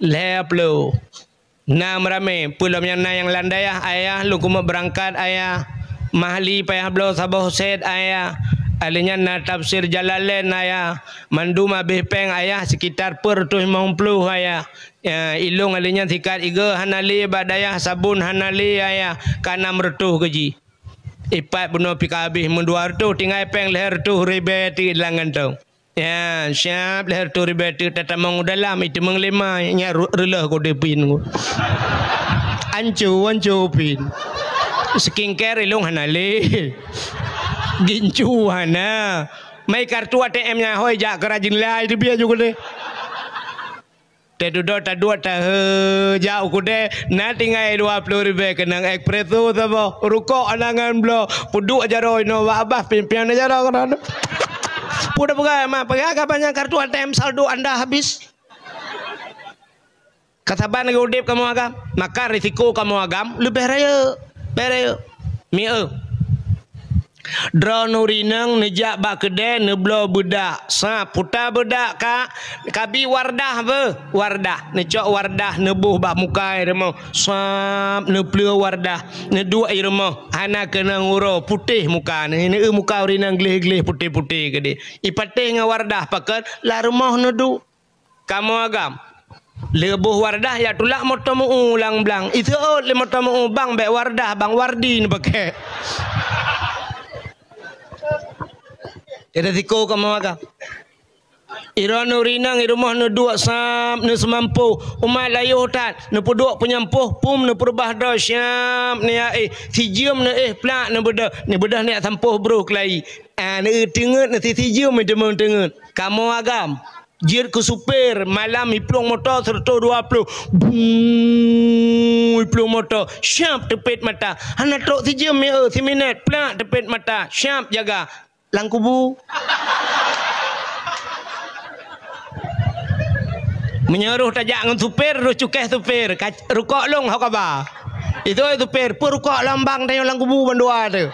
lhée ploh." Na meuramé, peue lom nyang na nyang lam dayah, "Ayah, lôn keumeung beurangkat, Ayah. Mahli payah bloe saboh sét, Ayah. Alèh nyan na tafsir Jalalain, Ayah. Mandum habéh péng, Ayah, sekitar peuet reutôh limong ploh, Ayah. Ya, ilôn alèh nyan sikat igoe hana lé bak dayah, sabon hana lé, Ayah. Ka nam reutôh keu jih." Ipat bunoe pih ka habéh, meudua reutôh, tinggai péng lhée reutôh ribée teuk lam gantong. Ya, siab lhée reutôh ribée teuk tatamong u dalam, iteumeung lé ma, nyan ru-, reuloh kode pin. Anco, anco pin. Skincare ilôn hana lé. Gincu hana. Mai kartu A T M nyan hôi jak keu rajin lai teubiet ju kode. Teududoe taduek tahe jak u kudée, na tinggai dua ploh ribée keunong espresso saboh, rukok anangan bloe, peuduek jaroe inoe bak babah pin-pin na jaroe keudroe. Peue tapeugah, "Ma, peugah ka banyak kartu A T M saldo anda habis." Ka saban lagée udeb kamoe agam, maka risiko kamoe agam leubeh rayeuk. Bèk rayeuk. Mieu. Droeneuh rinong neujak bak keudée neubloe beudak. Sa puta beudak ka, kabi Wardah beuh. Wardah. Neucok Wardah neuboh bak muka i rumoh. Sab neupleue Wardah. Neuduek i rumoh. Hana keunong uroe. Putéh muka. Neueu muka ureueng inong gleh-gleh putéh-putéh keudeh. Ipatéh ngon Wardah pakon lam rumoh neuduek. Kamoe agam. Lheueh boh Wardah jak tulak moto meu lam blang. Iseuôt lé moto meu bang, bék Wardah, bang Wardi neupaké. Jadi siko kamoe agam. Droeneuh rinong i rumoh neuduek sab, neuseumampôh. Umat layoh that, neupeuduek peunyampôh, pum neupeureubah droe sab, neuéh, sijeuem neuéh plak neubeudoh, neubeudoh neujak sampôh broh keulayi. Ah, neuteungeut, neusijeuem teungeut. Kamoe agam. Jeuet keu supir, malam iplueng moto seratus dua puluh. Bung, iplueng moto, siap teupet mata. Hana trok sijeuem, meu'eu, siminét, plak teupet mata, siap jaga. Lam kubu. Meunyoe roh tajak ngon supir, roh cukéh supir, ka-, rukok lôn ho kaba. Itu supir, peue rukok lambang tanyoe lam kubu bandua tu.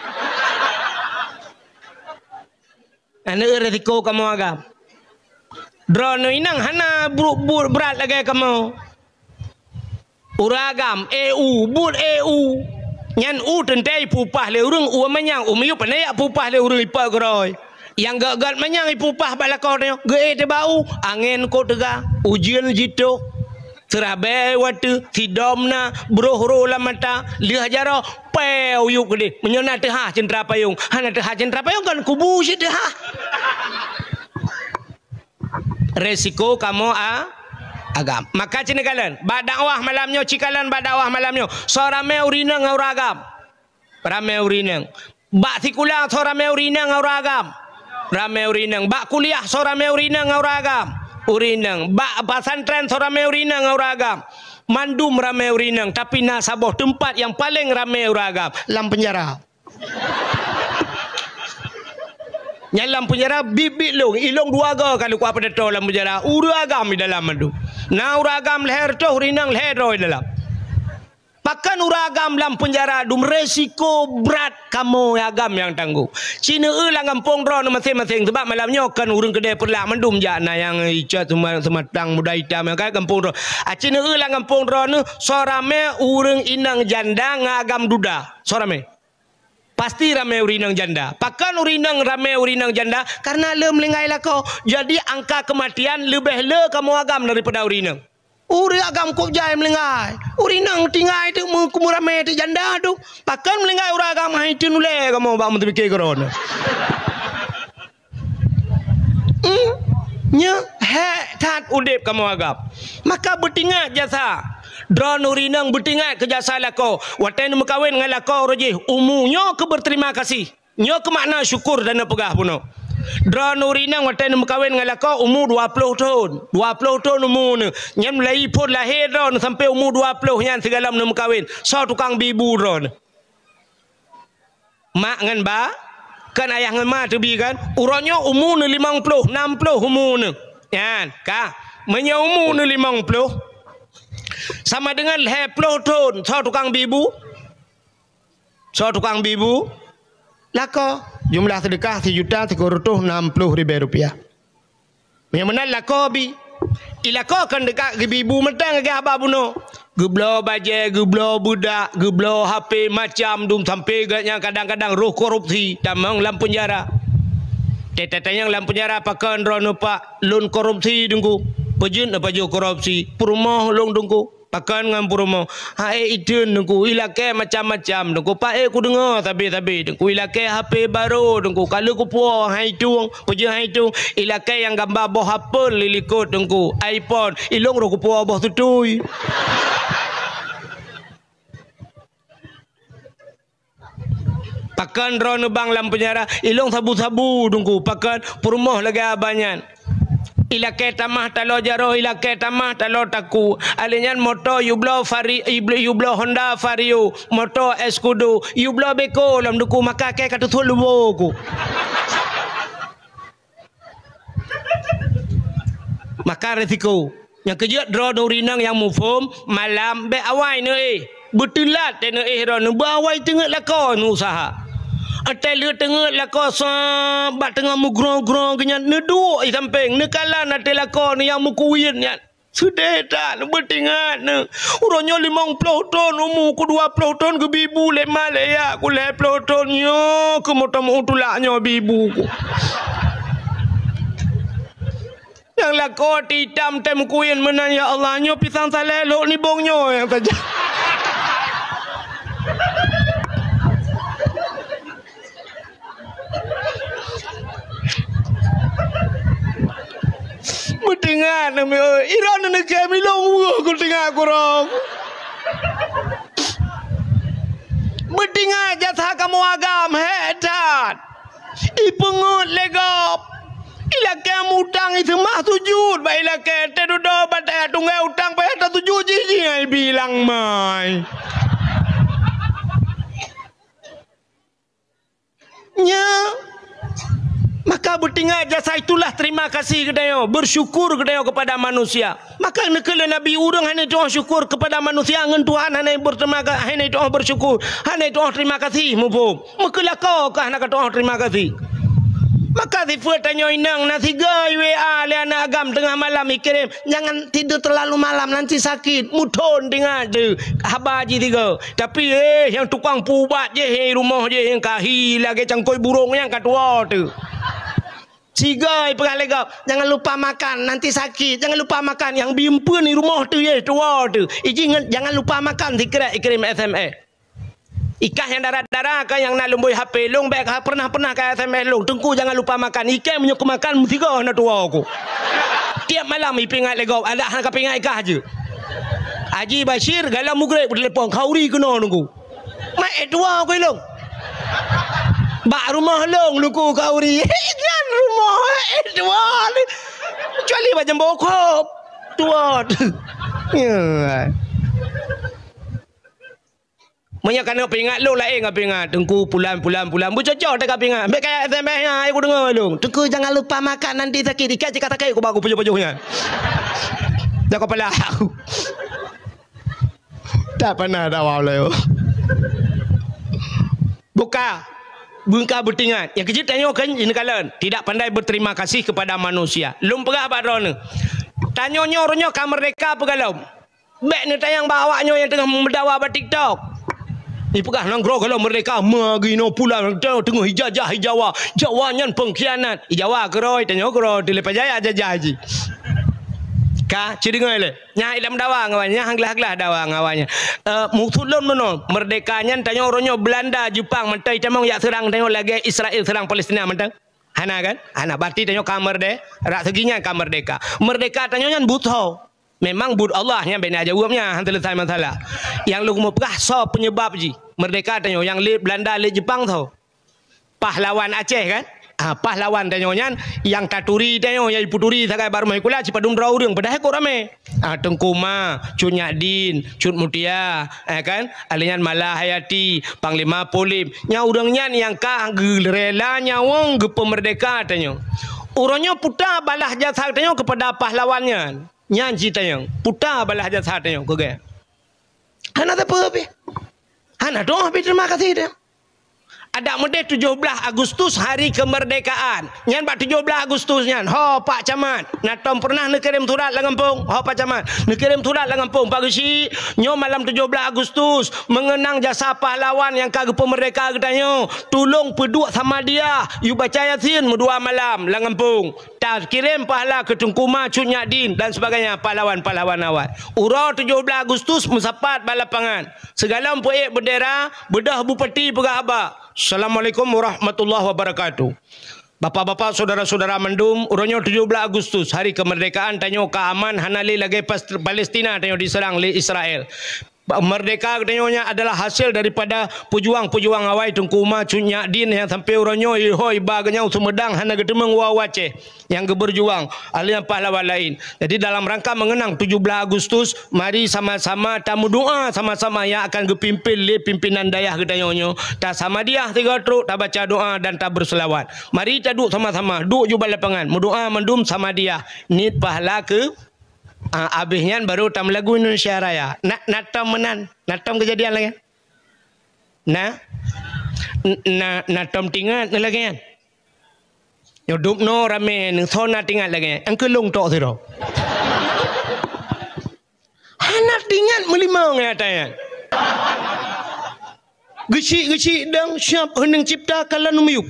Aneuk resiko kamoe agam. Droeneuh inong hana bu-, bu-, brat lagèe kamoe. Ureueng agam, e u, buet e u. Nyan u teuntèe ipupah lé ureueng, u manyang, u miyueb hana jak pupah lé ureueng ipat keudroe. Nyang gèt-gèt manyang ipupah bak lakoe nyoe, geuék teuh bak u, angèn kot teuga, ujeuen jitoh. Seurabèe watèe, sidom na, broh ro lam mata, lheueh jaroe, pèe u yueb keudéh. Meunyoe na teuhah ceuntra payong, hana teuhah ceuntra payong kan kubu cit teuhah. Resiko kamoe a-, agam. Maka ci neukalon, bak dakwah malam nyoe, ci kalon bak dakwah malam nyoe. Soe ramè ureueng inong ngon ureueng agam? Ramè ureueng inong. Bak sikula soe ramè ureueng inong ngon ureueng agam? Ramè ureueng inong. Bak kuliah soe ramè ureueng inong ngon ureueng agam? Ureueng inong. Bak pesantren soe ramè ureueng inong ngon ureueng agam? Mandum ramè ureueng inong, tapi na saboh teumpat nyang paleng ramè ureueng agam, lam peunjara. Nyan lam peunjara biet-biet lôn, ilôn dua goe ka lôn kuah peudato lam peunjara, ureueng agam di dalam mandum. Na ureueng agam lhèe reutôh, ureueng inong lhèe droe di dalam. Pakon ureueng agam lam peunjara dum, resiko brat kamoe agam nyang tanggong. Ci neueu lam gampông droeneuh maséng-maséng, sabab malam nyoe kon ureueng keudè Peureulak mandum jak, na nyang icok Suma-, Seumatang Muda Itam nyang ka gampông droe. A, ci neueu lam gampông droeneuh, soe ramè ureueng inong janda ngon agam duda. Soe ramè? Pasti ramè ureueng inong janda. Pakon ureueng inong ramè ureueng inong janda? Karena le meuninggai lakoe. Jadi angka kematian leubeh le kamoe agam daripada ureueng inong. Ureueng agam kôb jai meuninggai. Ureueng inong tinggai teuk meu-, meureumeue teuk janda tu. Pakon meuninggai ureueng agam hai teun ulèe kamoe bak meuteupiké keudroe. Hmm, nyoe hék that udép kamoe agam. Maka beutingat jasa. Droeneuh ureueng inong beutingat keu jasa lakoe. Watèe neumeukawen ngon lakoe roh jih, umu nyoe keu beuterima kasih. Nyoe keu makna syukur dan neupeugah bunoe. Droeneuh ureueng inong watèe neumeukawen ngon lakoe umu dua ploh thon. Dua ploh thon umu neuh. Nyan mulai phon lahé droeneuh sampoe umu dua ploh nyan sigohlom neumeukawen. Soe tukang bi bu droeneuh? Mak ngon ba, kan ayah ngon ma teubi kan? Uroe nyoe umu neuh limong ploh, nam ploh umu neuh. Nyan, ka. Meunyoe umu neuh limong ploh, sama deungon lhèe ploh thon, soe tukang bi bu? Soe tukang bi bu? Lakoe. Jumlah seudeukah sijuta sikureueng reutôh nam ploh ribèe rupiah. Meunyoe meunan lakoe bi. I lakoe kan teuka geubi bu mantong lagèe haba bunoe. Geubloe bajèe, geubloe beudak, geubloe H P macam dum sampoe geuh nyan kadang-kadang roh korupsi tamong lam peunjara. Teutatanyong lam peunjara pakon droeneuh pak lôn korupsi Teungku. Peue jeuet neupajoh korupsi? Peurumoh lôn Teungku. Pakon ngon peurumoh? Hai iteun Teungku, ilakèe macam-macam Teungku. Paék kudeungoe sabe-sabe Teungku, ilakèe H P barô Teungku. Ka lheueh kupuwoe hai tueng, peue jeuet hai tueng? Ilakèe nyang gamba boh apel di likot Teungku, iPhone. Ilôn roh kupuwoe boh tutui. Pakon droeneuh bang lam peunjara, ilôn sabu-sabu Teungku, pakon peurumoh lagèe abah nyan. Ilakèe tamah taloe jaroe, ilakèe tamah taloe takue. Alèh nyan moto yue bloe Vari-, yue bloe Honda Vario, moto Escudo, yue bloe beko lom Teungku, maka kèe ka teusuet lubô ku. Maka resiko. Nyang keujeuet droeneuh ureueng inong nyang muphom, malam bèk awai neuéh. Beuteulat teuh neuéh droeneuh, beuawai teungeut lakoe neuusaha. Watèe lheueh teungeut lakoe sa bak teungoh meugrong-grong geuh nyan, neuduek i sampéng, neukalon ateueh lakoe neuh nyang meukuwien nyan. Seudeh that, beuteuingat neuh. Uroe nyoe limong ploh thon umu ku, dua ploh thon geubi bu lé ma lé ya ku, lhèe ploh thon nyoe keuh meuteumèe tulak nyoe bi bu ku. Nyang lakoe itam tém kuyen meunan, ya Allah, nyoe pisang saleh lhok nibong nyoe nyang saja. Beuteuingat neuh, iron neukém ilong weueh ku teuingat kurong. Beuteuingat jasa kamoe agam hék that. Ipeungeut lé gob. Ilakèe mutang iseumah sujut bak ilakèe, teududoe bak tayah tunggèe utang payah tasujut jih, jih nyan ibi lam mai. Nyoe. Maka beuteuingat jasa itulah terima kasih geutanyoe, bersyukur geutanyoe kepada manusia. Maka neukheun lé Nabi, ureueng hana tu'oh syukur kepada manusia, ngon Tuhan hana berterima ka-, hana tu'oh bersyukur, hana tu'oh terima kasih, muphom. Meukeulakoe ka hana ka tu'oh terima kasih. Maka sifeuet tanyoe inong na sigoe i W A lé aneuk agam teungoh malam ikirém, "Jangan tidur terlalu malam, nanti sakit." Muthon teuingat teuh haba jih sigoe. Tapi, eh, nyang tukang peuubat jih, eh, rumoh jih nyang ka hi lagèe cangkôi burông nyang ka tuwoe teuh. Sigoe ipeugah lé gob, "Jangan lupa makan, nanti sakit. Jangan lupa makan." Nyang bi eumpeuen i rumoh teuh, eh, tuwoe teuh. Ijih ngon, "Jangan lupa makan," sikrek ikirém S M S. Ikah nyang dara-dara ka nyang na lôn bôi H P lôn, bèk ka pernah-pernah ka S M S lôn, "Teungku jangan lupa makan." Ikah meunyoe keu makan meusigoe na tuwoe ku. Tiep malam ipeuingat lé gob, adak hana ka peuingat ikah jeuet. Haji Bashir galom mugreb beutelepon, "Khauri keunoe Teungku." Mak, eh, tuwoe ku ilôn. Bak rumoh lôn Teungku Khauri. Nyan rumoh, eh, tuwoe. Kecuali bak Jambo Khop. Tuwoe. Ya. Meunyoe keuneuk peuingat lôn laén ka peuingat, "Teungku pulan, pulan, pulan." Beucocok teuka peuingat. Bèk kaya S M S nyan, ayo kudeungoe lôn. "Teungku jangan lupa makan, nanti sakit." Ikat cit ka sakét, ku baku pujôh-pujôh nyan. Dak kepala aku. Tak pernah dawa ulèe. Buka. Beungka beutingat. Nyang keujeuet tanyoe kan jeuet neukalon. Tidak pandai berterima kasih kepada manusia. Lôn peugah bak droeneuh. Tanyoe nyoe uroe nyoe ka meurdeka peue gohlom. Bèk neutanyong bak awak nyoe nyang teungoh meudawa bak TikTok. Ipeugah nanggroe gohlom meurdeka, meugi noe pulan teungoh ijajah i Jawa. Jawa nyan pengkhianat. I Jawa keudroe, tanyoe keudroe, teuleupah jaya jajah jih. Ka, ci deungoe lé. Nyan lam dawa ngon awak nyan, nyan han glah-glah dawa ngon awak nyan. Eh, maksud lôn meunoe, meurdeka nyan tanyoe uroe nyoe Belanda, Jepang mantong jitamong jak seurang tanyoe lagèe Israel seurang Palestina mantong. Hana kan? Hana, berarti tanyoe ka meurde-, rak segi nyan ka meurdeka. Meurdeka tanyoe nyan butoe. Memang buet Allah nyan bèk neujaweueb nyan, han seuleusai masalah. Nyang lôn keumeung peugah soe peunyebab jih. Meurdeka tanyoe nyang lé Belanda, lé Jepang soe? Pahlawan Aceh kan? Ah, pahlawan tanyoe nyan nyang taturi tanyoe, nyang jipeuturi sagai bak rumoh sikula sipadum droe ureueng, padahai kok ramè. Ah, Teungku Ma, Cut Nyak Din, Cut Mutia, eh kan? Alèh nyan Mala Hayati, Panglima Polem. Nyan ureueng nyan nyang ka geurela nyawöng geupeumeurdeka tanyoe. Uroe nyoe puta balah jasa tanyoe keupada pahlawan nyan. Nyan cit tanyoe, puta balah jasa tanyoe keu geuh. Hana teupeu pih. Hana dong pih terima kasih dia. Adak meudeh tujoh blaih Agustus hari kemerdekaan. Nyan bak tujoh blaih Agustus nyan, ho Pak Camat, na tom pernah neukirém surat lam gampông? Ho Pak Camat, neukirém surat lam gampông, Pak Geuchik, nyoe malam tujoh blaih Agustus, meungeunang jasa pahlawan nyang ka geupeumeurdeka geutanyoe, tulông peuduek Samadiyah, yue baca Yasin meudua malam lam gampông. Takirém pahala keu Teungku Ma, Cut Nyak Din dan sebagainya, pahlawan-pahlawan awai. Uroe tujoh blaih Agustus meusapat bak lapangan. Sigohlom peuék beundera, beudôh bupati peugah haba, "Assalamualaikum warahmatullahi wabarakatuh." Bapak-bapak, saudara-saudara mandum, uroe nyoe tujoh blaih Agustus, hari kemerdekaan tanyoe ka aman, hana lé lagèe pas-, Palestina tanyoe diseurang lé Israel. Ba-, meurdeka geutanyoe nyan adalah hasé daripada peujuang-peujuang awai Teungku Ma Cut Nyak Din nyang sampoe uroe nyoe ihôi ba geutanyoe Sumedang hana geuteumeung woe u Aceh nyang geubeujuang, alèh nyan pahlawan laén. Jadi, dalam rangka meungeunang tujoh blaih Agustus, mari sama-sama tameudoa sama-sama nyang akan geupimpin lé pimpinan dayah geutanyoe nyoe. Tasamadiyah sigoe trok, tabaca doa dan tabeuseulawat. Mari taduek sama-sama, duek ju bak lapangan, meudoa mandum samadiyah, niet pahala keu Ah, abéh nyan baru tameulagu Indonesia Raya. Na, na tom meunan, na tom keujadian lagèe nyan? Na? N-, na, na tom teuingat lagèe nyan? Nyoe dub noe ramè, neusoe na teuingat lagèe nyan? Nyang keu lôn tok sidroe. Hana teuingat meulimong nyang ata nyan. Geuchik-geuchik dong siap heuneng cipta kalon miyup.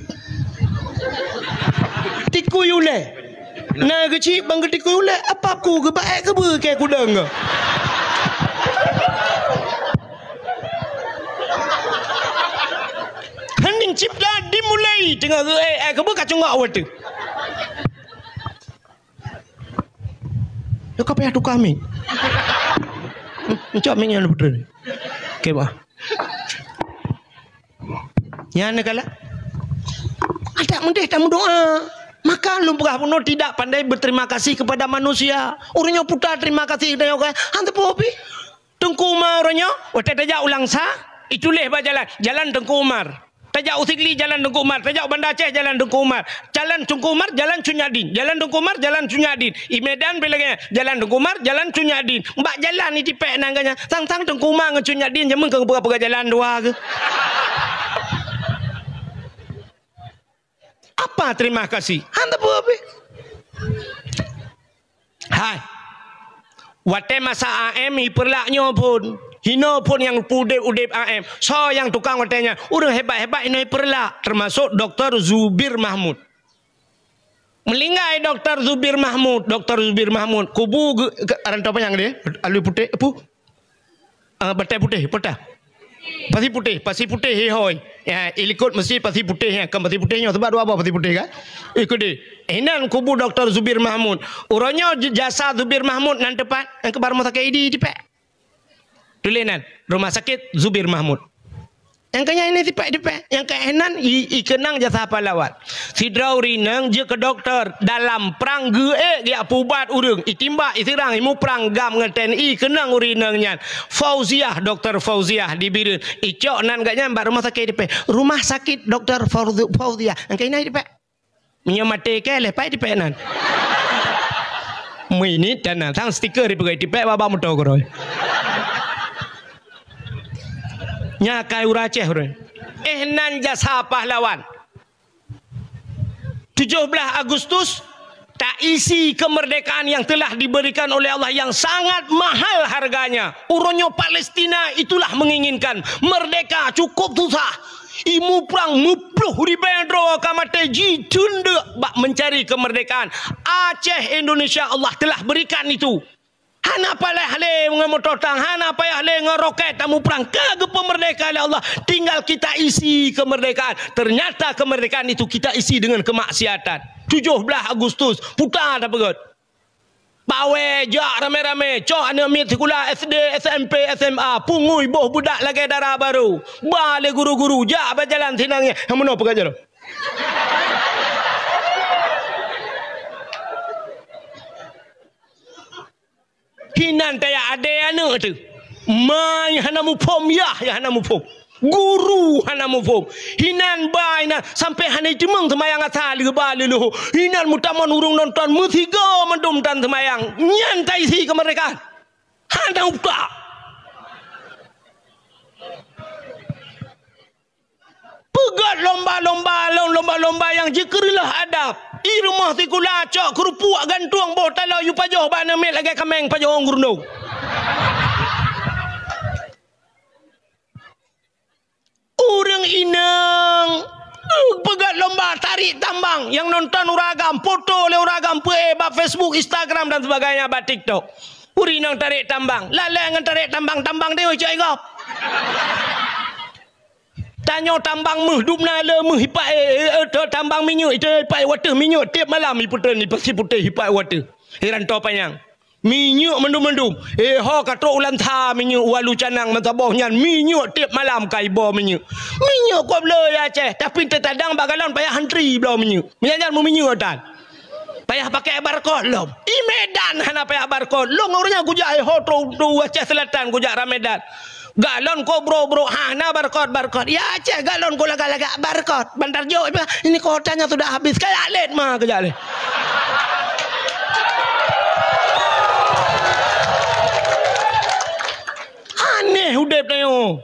Tikui ulèe. Na geuchik ban geutikui ulèe, apa ku geuba ék keubeue keu kudong? Heuneng cipta dimulai teungoh geuék ék keubeue ka cunggok watèe. Nyoe ka payah tuka mic. Hmm, cok mic nyan, Putri. Oke, bah. Nyan kala. Adak meudeh tameudoa. Maka lôn peugah bunoe tidak pandai berterima kasih kepada manusia. Ureueng nyoe puta terima kasih geutanyoe kan. Han teupeu pih. Teungku Umar uroe nyoe, watèe tajak u Langsa, ituléh bak jalan, Jalan Teungku Umar. Tajak u Sigli, Jalan Teungku Umar. Tajak u Banda Aceh, Jalan Teungku Umar. Jalan Teungku Umar, Jalan Cut Nyak Din. Jalan Teungku Umar, Jalan Cut Nyak Din. I Medan pih lagèe nyan, Jalan Teungku Umar, Jalan Cut Nyak Din. Bak jalan itipèk nan geuh nyan. Sang-sang Teungku Umar ngon Cut Nyak Din jameun keu peugah-peugah jalan dua keuh. Apa Apa terima kasih? Hana peue pih. Hai. Watée masa A M hipeurlak nyoe phon, hinoe phon nyang udeb-udeb A M. Soe nyang tukang watée nyan? Ureuëng hebat-hebat hinoe hipeurlak, teumasok Doktor Zubir Mahmud. Meulinggai Doktor Zubir Mahmud, Doktor Zubir Mahmud, kubu geu-, ke-, aran toh panyang deh, alui putéh, apu? Ah, Batée Putéh, peue teuh? Pasi Putéh, Pasi Putéh, he hôi. Ya, ilikot meusti Pasi Putéh, ya, kan Pasi Putéh nyoe, sebab dua boh Pasi Putéh, kan? Ikut deh. Inan kubu Doktor Zubir Mahmud. Uroe nyoe j-, jasa Zubir Mahmud nan teupat, nyang keubar rumoh sakét Idi, Idi pek. Tuléh nan, Rumah Sakit Zubir Mahmud. Nyang keu nyan ini tipék-tipék. Nyang keu nan i, i keunang jasa pahlawan. Sidroe ureuëng inong jeuet keu dokto dalam prang geuék geujak pubat ureuëng. Itimbak, iseurang, imuprang GAM ngon T N I keunong ureuëng inong nyan. Fauziah, Doktor Fauziah di Bireuen. Icok nan geuh nyan bak rumah sakit tipék. Rumah sakit Doktor Fauzi-, Fauziah. Nyang keu nan tipék. Meunyoe maté keu lheueh pai tipék nan. Meuinit dan nan sang stiker dipeugah tipék bak-bak moto keudroe. Nya kai ureuëng Aceh ureuëng. Eh, nan jasa pahlawan. Tujuh belas Agustus, taisi kemerdekaan yang telah diberikan oleh Allah yang sangat mahal harganya. Uroe nyoe Palestina itulah menginginkan merdeka cukup susah. Imuprang meuploh ribée droe ka maté jiteundek bak mencari kemerdekaan. Aceh Indonesia Allah telah berikan itu. Hana payah lé ngon moto tang, hana payah lé ngon roket tamuprang. Ka geupeumerdeka lé Allah, tinggal kita isi kemerdekaan. Ternyata kemerdekaan itu kita isi dengan kemaksiatan. Tujuh belas Agustus, puta tapeugét. Bawée jak ramé-ramé, cok aneuëk miet sikula S D, S M P, S M A, pungui boh beudak lagée dara barô. Ba lé guru-guru, jak bak jalan sinan nyan. Nyang meunoe peugah jaroe. Hinan tajak adé aneuëk teuh. Ma nyang hana muphom, yah nyang hana muphom. Guru hana muphom. Hinan ba inan sampai hana jiteumeung seumayang asa leuba leuloh. Hinan meutamong ureuëng nonton meusigoe mandum tan seumayang. Nyan taisi kemerdekaan. Hana utak. Peugét lomba-lomba, lom-, lomba-lomba nyang jikeureuleuh adab. I rumoh sikula cok keurupuk gantueng boh taloe yue pajoh bak aneuëk miet lagée kaméng pajoh ureuëng gurundong. Ureuëng inong, uh, peugét lomba tarik tambang nyang nonton ureuëng agam, foto lé ureuëng agam peuék bak Facebook, Instagram dan sebagainya, bak TikTok. Ureuëng inong tarik tambang, lalée ngon tarik tambang, tambang deungon cok gob. Tanyoe tambang méuh, dum na le méuh ipak, eh, eh, eh, tambang minyeuk, itu ipak wateuh minyeuk, tiep malam ipeutrön, ipasi putéh ipak wateuh. Iran to panyang. Minyeuk mandum-mandum. Eh, ho ka trok ulan tha minyeuk walu canang meusaboh nyan, minyeuk tiep malam ka iboh minyeuk. Minyeuk kok bloe ya Aceh, tapi teutadang bak galon payah antri bloe minyeuk. Minyeuk nyan meuminyeuk tan. Payah pakai barcode lom. I Medan hana payah barcode. Lôn ureuëng nyan kujak, eh, ho trok, trok Aceh Selatan kujak Ramedan. Galon ko bro-bro, hana barcode, barcode. Ya Aceh galon ko lagak-lagak barcode. Bantar jok, ini kuotanya sudah habis. Kayak let ma kejak leh. Aneh udeb tanyoe.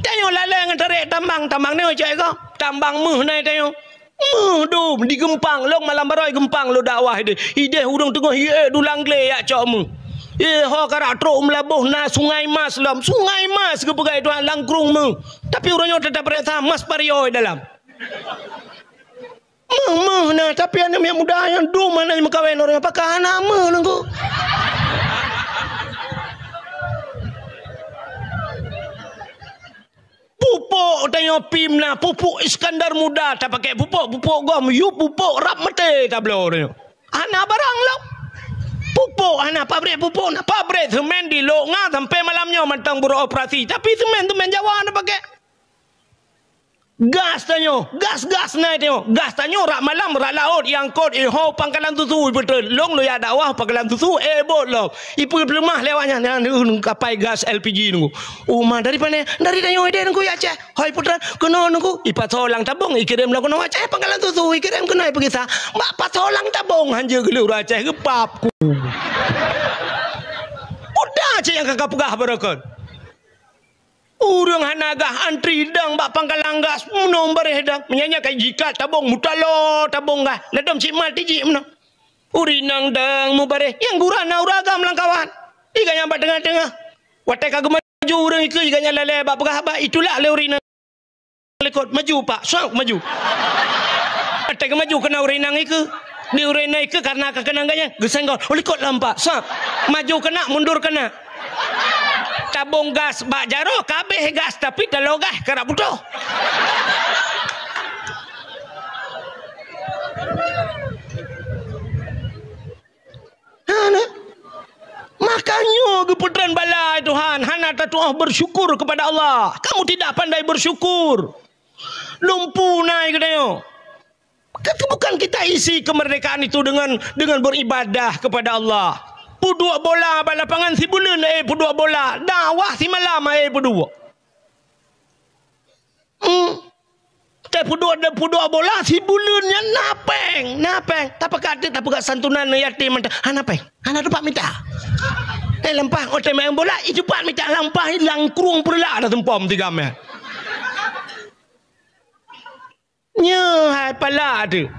Tanyoe lalée ngon tarék tambang, tambang nyoe cok ko. Tambang méuh nai tanyoe. Méuh dum di Geumpang, lôn malam baroe Geumpang lôn dakwah ideh. Ideh ureuëng teungoh yue dulang glé yak cok méuh. Eh, ho karak trok meulaboh na Sungai Mas lom. Sungai Mas geupeugah Tuhan langkrung méuh. Tapi ureuëng nyoe teutap rasa mas parioe dalam. Méuh, méuh na, tapi aneuëk miet muda nyang dum hana meukawen ureuëng pakon hana méuh nunggu. Pupuk tanyoe pim na, pupuk Iskandar Muda tapakai pupuk, pupuk gom, yu pupuk rab maté tabloe tanyoe. Hana barang lom. Pupuk hana, pabrik pupuk na, pabrik semen di Lok Nga sampai malam nyoe mantong beroperasi. Tapi semen, semen Jawa na pakai. Gas tanyoe, gas-gas na tanyoe. Gas tanyoe rak malam, rak laôt, iangkot, iho pangkalan susu, ipeutreun. Lôn lôn jak dakwah pangkalan susu, eh, bot lom. Ipeuleumah lewat nyan, nyan, uh, kapai gas L P G nunggu. Uma dari pane? Dari tanyoe deh nunggu ya Aceh. Hoi putra, keunoe nunggu. Ipasoe lam tabong, ikirém lom keunoe Aceh, pangkalan susu, ikirém keunoe peugisa. Bak pasoe lam tabong, hanjeuet geuleuh ureuëng Aceh, geupap ku. Udah cit nyang ka peugah barokon. Ureuëng hana gah antri dang bak pangkalan gas, meunoe bareh dang. Meunyan nyan ka jikat tabong, mutaloe tabong gas. Ladom cit mat tijik meunoe. Ureuëng inong dang mubareh, nyang gura na ureuëng agam lam kawan. Iga nyang bak teungoh-teungoh. Watée ka geumaju ureuëng ikeue, iga nyang lalée bak peugah haba, itulak lé ureuëng inong likot, "Maju, Pak." "Sok, maju." Watée geumaju keunan ureuëng inong ikeue. Di ureuëng inong ikeue karena ka keunan gaya, geusenggol. "Oh, likot lom, Pak." "Sok." Maju keunan, mundur keunan. Tabong gas bak jaroe ka habéh gas, tapi taloe gas karab putôh. Hana. Makanya geupeutren bala, Tuhan, hana tatuoh bersyukur kepada Allah. Kamu tidak pandai bersyukur. Lumpu nai geutanyoe. Kan bukan kita isi kemerdekaan itu dengan, dengan beribadah kepada Allah. Peuduek bola bak lapangan sibuleuen, eh, peuduek bola. Dakwah simalam, eh, peuduek. Hmm. Teuh peuduek, peuduek bola sibuleuen nyan na péng, na péng. Tapeugah, tapeugah santunan yatim, hana péng. Hana teumpat mita. Eh, lampah, oh, teuh main bola, i teumpat mita lampah, i langkrueng peureulah dah seumpom tiga meh. Nyoe hai pala teuh.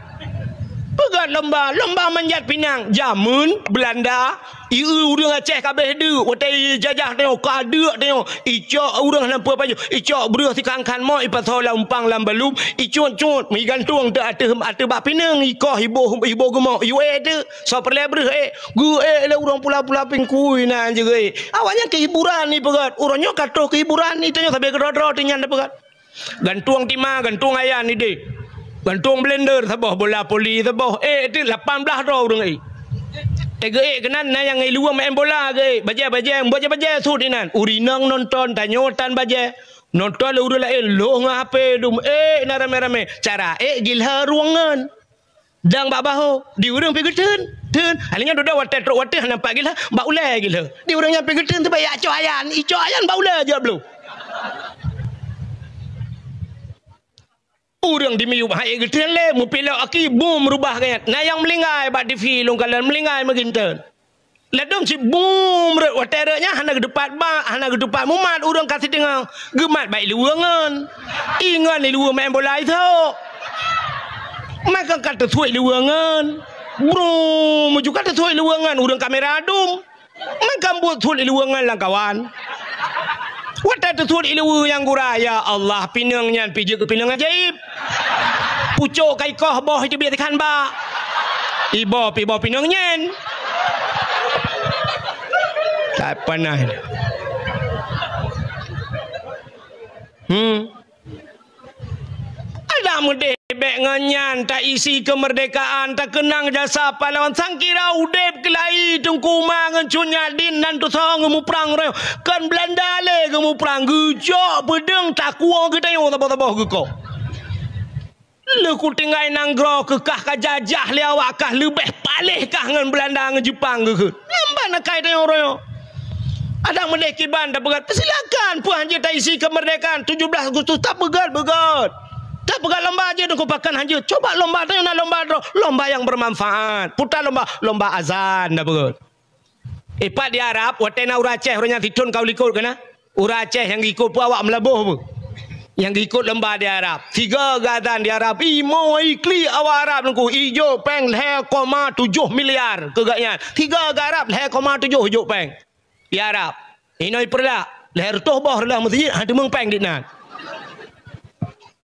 Peugah lomba, lomba manjat pinang. Jameun Belanda, i ureuëng Aceh ka habéh deuk, watée jajah tanyoe, ka deuk tanyoe, icok ureuëng hana peue pajoh, icok breueh sikhan-khan mok, ipasoe lam umpang lam balum, icut-cut, igantung teuh ateueh, ateueh bak pineung, ikoh iboh, iboh geumok, iwée teuh, soe peureulée breueh ék, geuék lé ureuëng pula-pula pingkui na jeuet. Awaknyan keuhiburan ipeugét, uroe nyoe ka troh keuhiburan, i tanyoe sabe keudroe-droe teuh nyan tapeugét. Gantueng tima, gantueng ayan idéh. Gantueng blender saboh, bola voli saboh. Eh, itu lapan belas droe ureuëng ék. Teuh geuék keunan, na nyang i luwa main bola geuék. Bajée-bajée, bajée-bajée sut inan. Ureuëng inong nonton, tanyoe tan bajée. Nonton lé ureuëng laén, lhôh ngon H P dum. Ék na ramé-ramé. Cara ék gilhé ruangan. Dang bak bahô, di ureuëng pi geuteun, teun. Akhirnya dudoe watée trok watée hana nampak gila, bak ulée gila. Di ureuëng nyang pi geuteun tu bak icok ayan, icok ayan bak ulée jeuet bloe. Ureuëng di miyueb hai geuteun lé, mupilok aki, bum, rubah gét. Na nyang meulinggai bak T V lôn kalon, meulinggai meuginteun. Ladom cit bum rot, watée rot nyan hana geutupat bak, hana geutupat mumat, ureuëng ka sideungoe geumat bak iluwa ngon. Ingat iluwa main bola isok. Maka ka teusuek iluwa ngon. Brum, muju ka teusuek iluwa ngon, ureuëng kamera dum. Maka buet suet iluwa ngon lam kawan. Watée teusuet iluwa nyang gura, ya Allah, pineung nyan pi jeuet keu pineung ajaéb. Pucok ka ikoh boh itu biet ikan bak. Iboh pi boh pineung nyan. Tak pernah. Hmm. Adak meudeh bék ngon nyan, taisi keumeurdekaan, takeunang jasa pahlawan, sangkira udeb keulayi Teungku Uma ngon Cut Nyak Dien nan tusoe geumuprang roh. Kon Beulanda lé geumuprang, geujok peudeueng takue geutanyoe saboh-saboh geukoh. Lheueh kutinggai nanggroe keuh kah ka jajah lé awak kah leubeh paléh kah ngon Beulanda ngon Jeupang geukheun. Nyan ban akai tanyoe uroe nyoe. Adak meudeh kiban tapeugah, silakan, peue hanjeuet taisi keumeurdekaan tujoh belas Agustus, tapeugah, beugét. Tapeugah lomba jeuet, Teungku, pakon hanjeuet. Coba lomba tanyoe na lomba droe, lomba nyang beumanfaat. Puta lomba, lomba azan tapeugah. Ipat di Arab, watée na ureuëng Aceh, ureuëng nyan sithon ka u likot keunan. Ureuëng Aceh nyang geukot peue awak meulaboh peue? Nyang geukot lomba di Arab. Siga geuazan di Arab, imo iklik awak Arab nungku, ijok péng lhée koma tujoh miliar keu gobnyan. Siga geu Arab lhée koma tujoh ijok péng. Di Arab. Inoe ipeureulah, lhée reutôh boh reulah meuseujid, han teumeung péng dinan.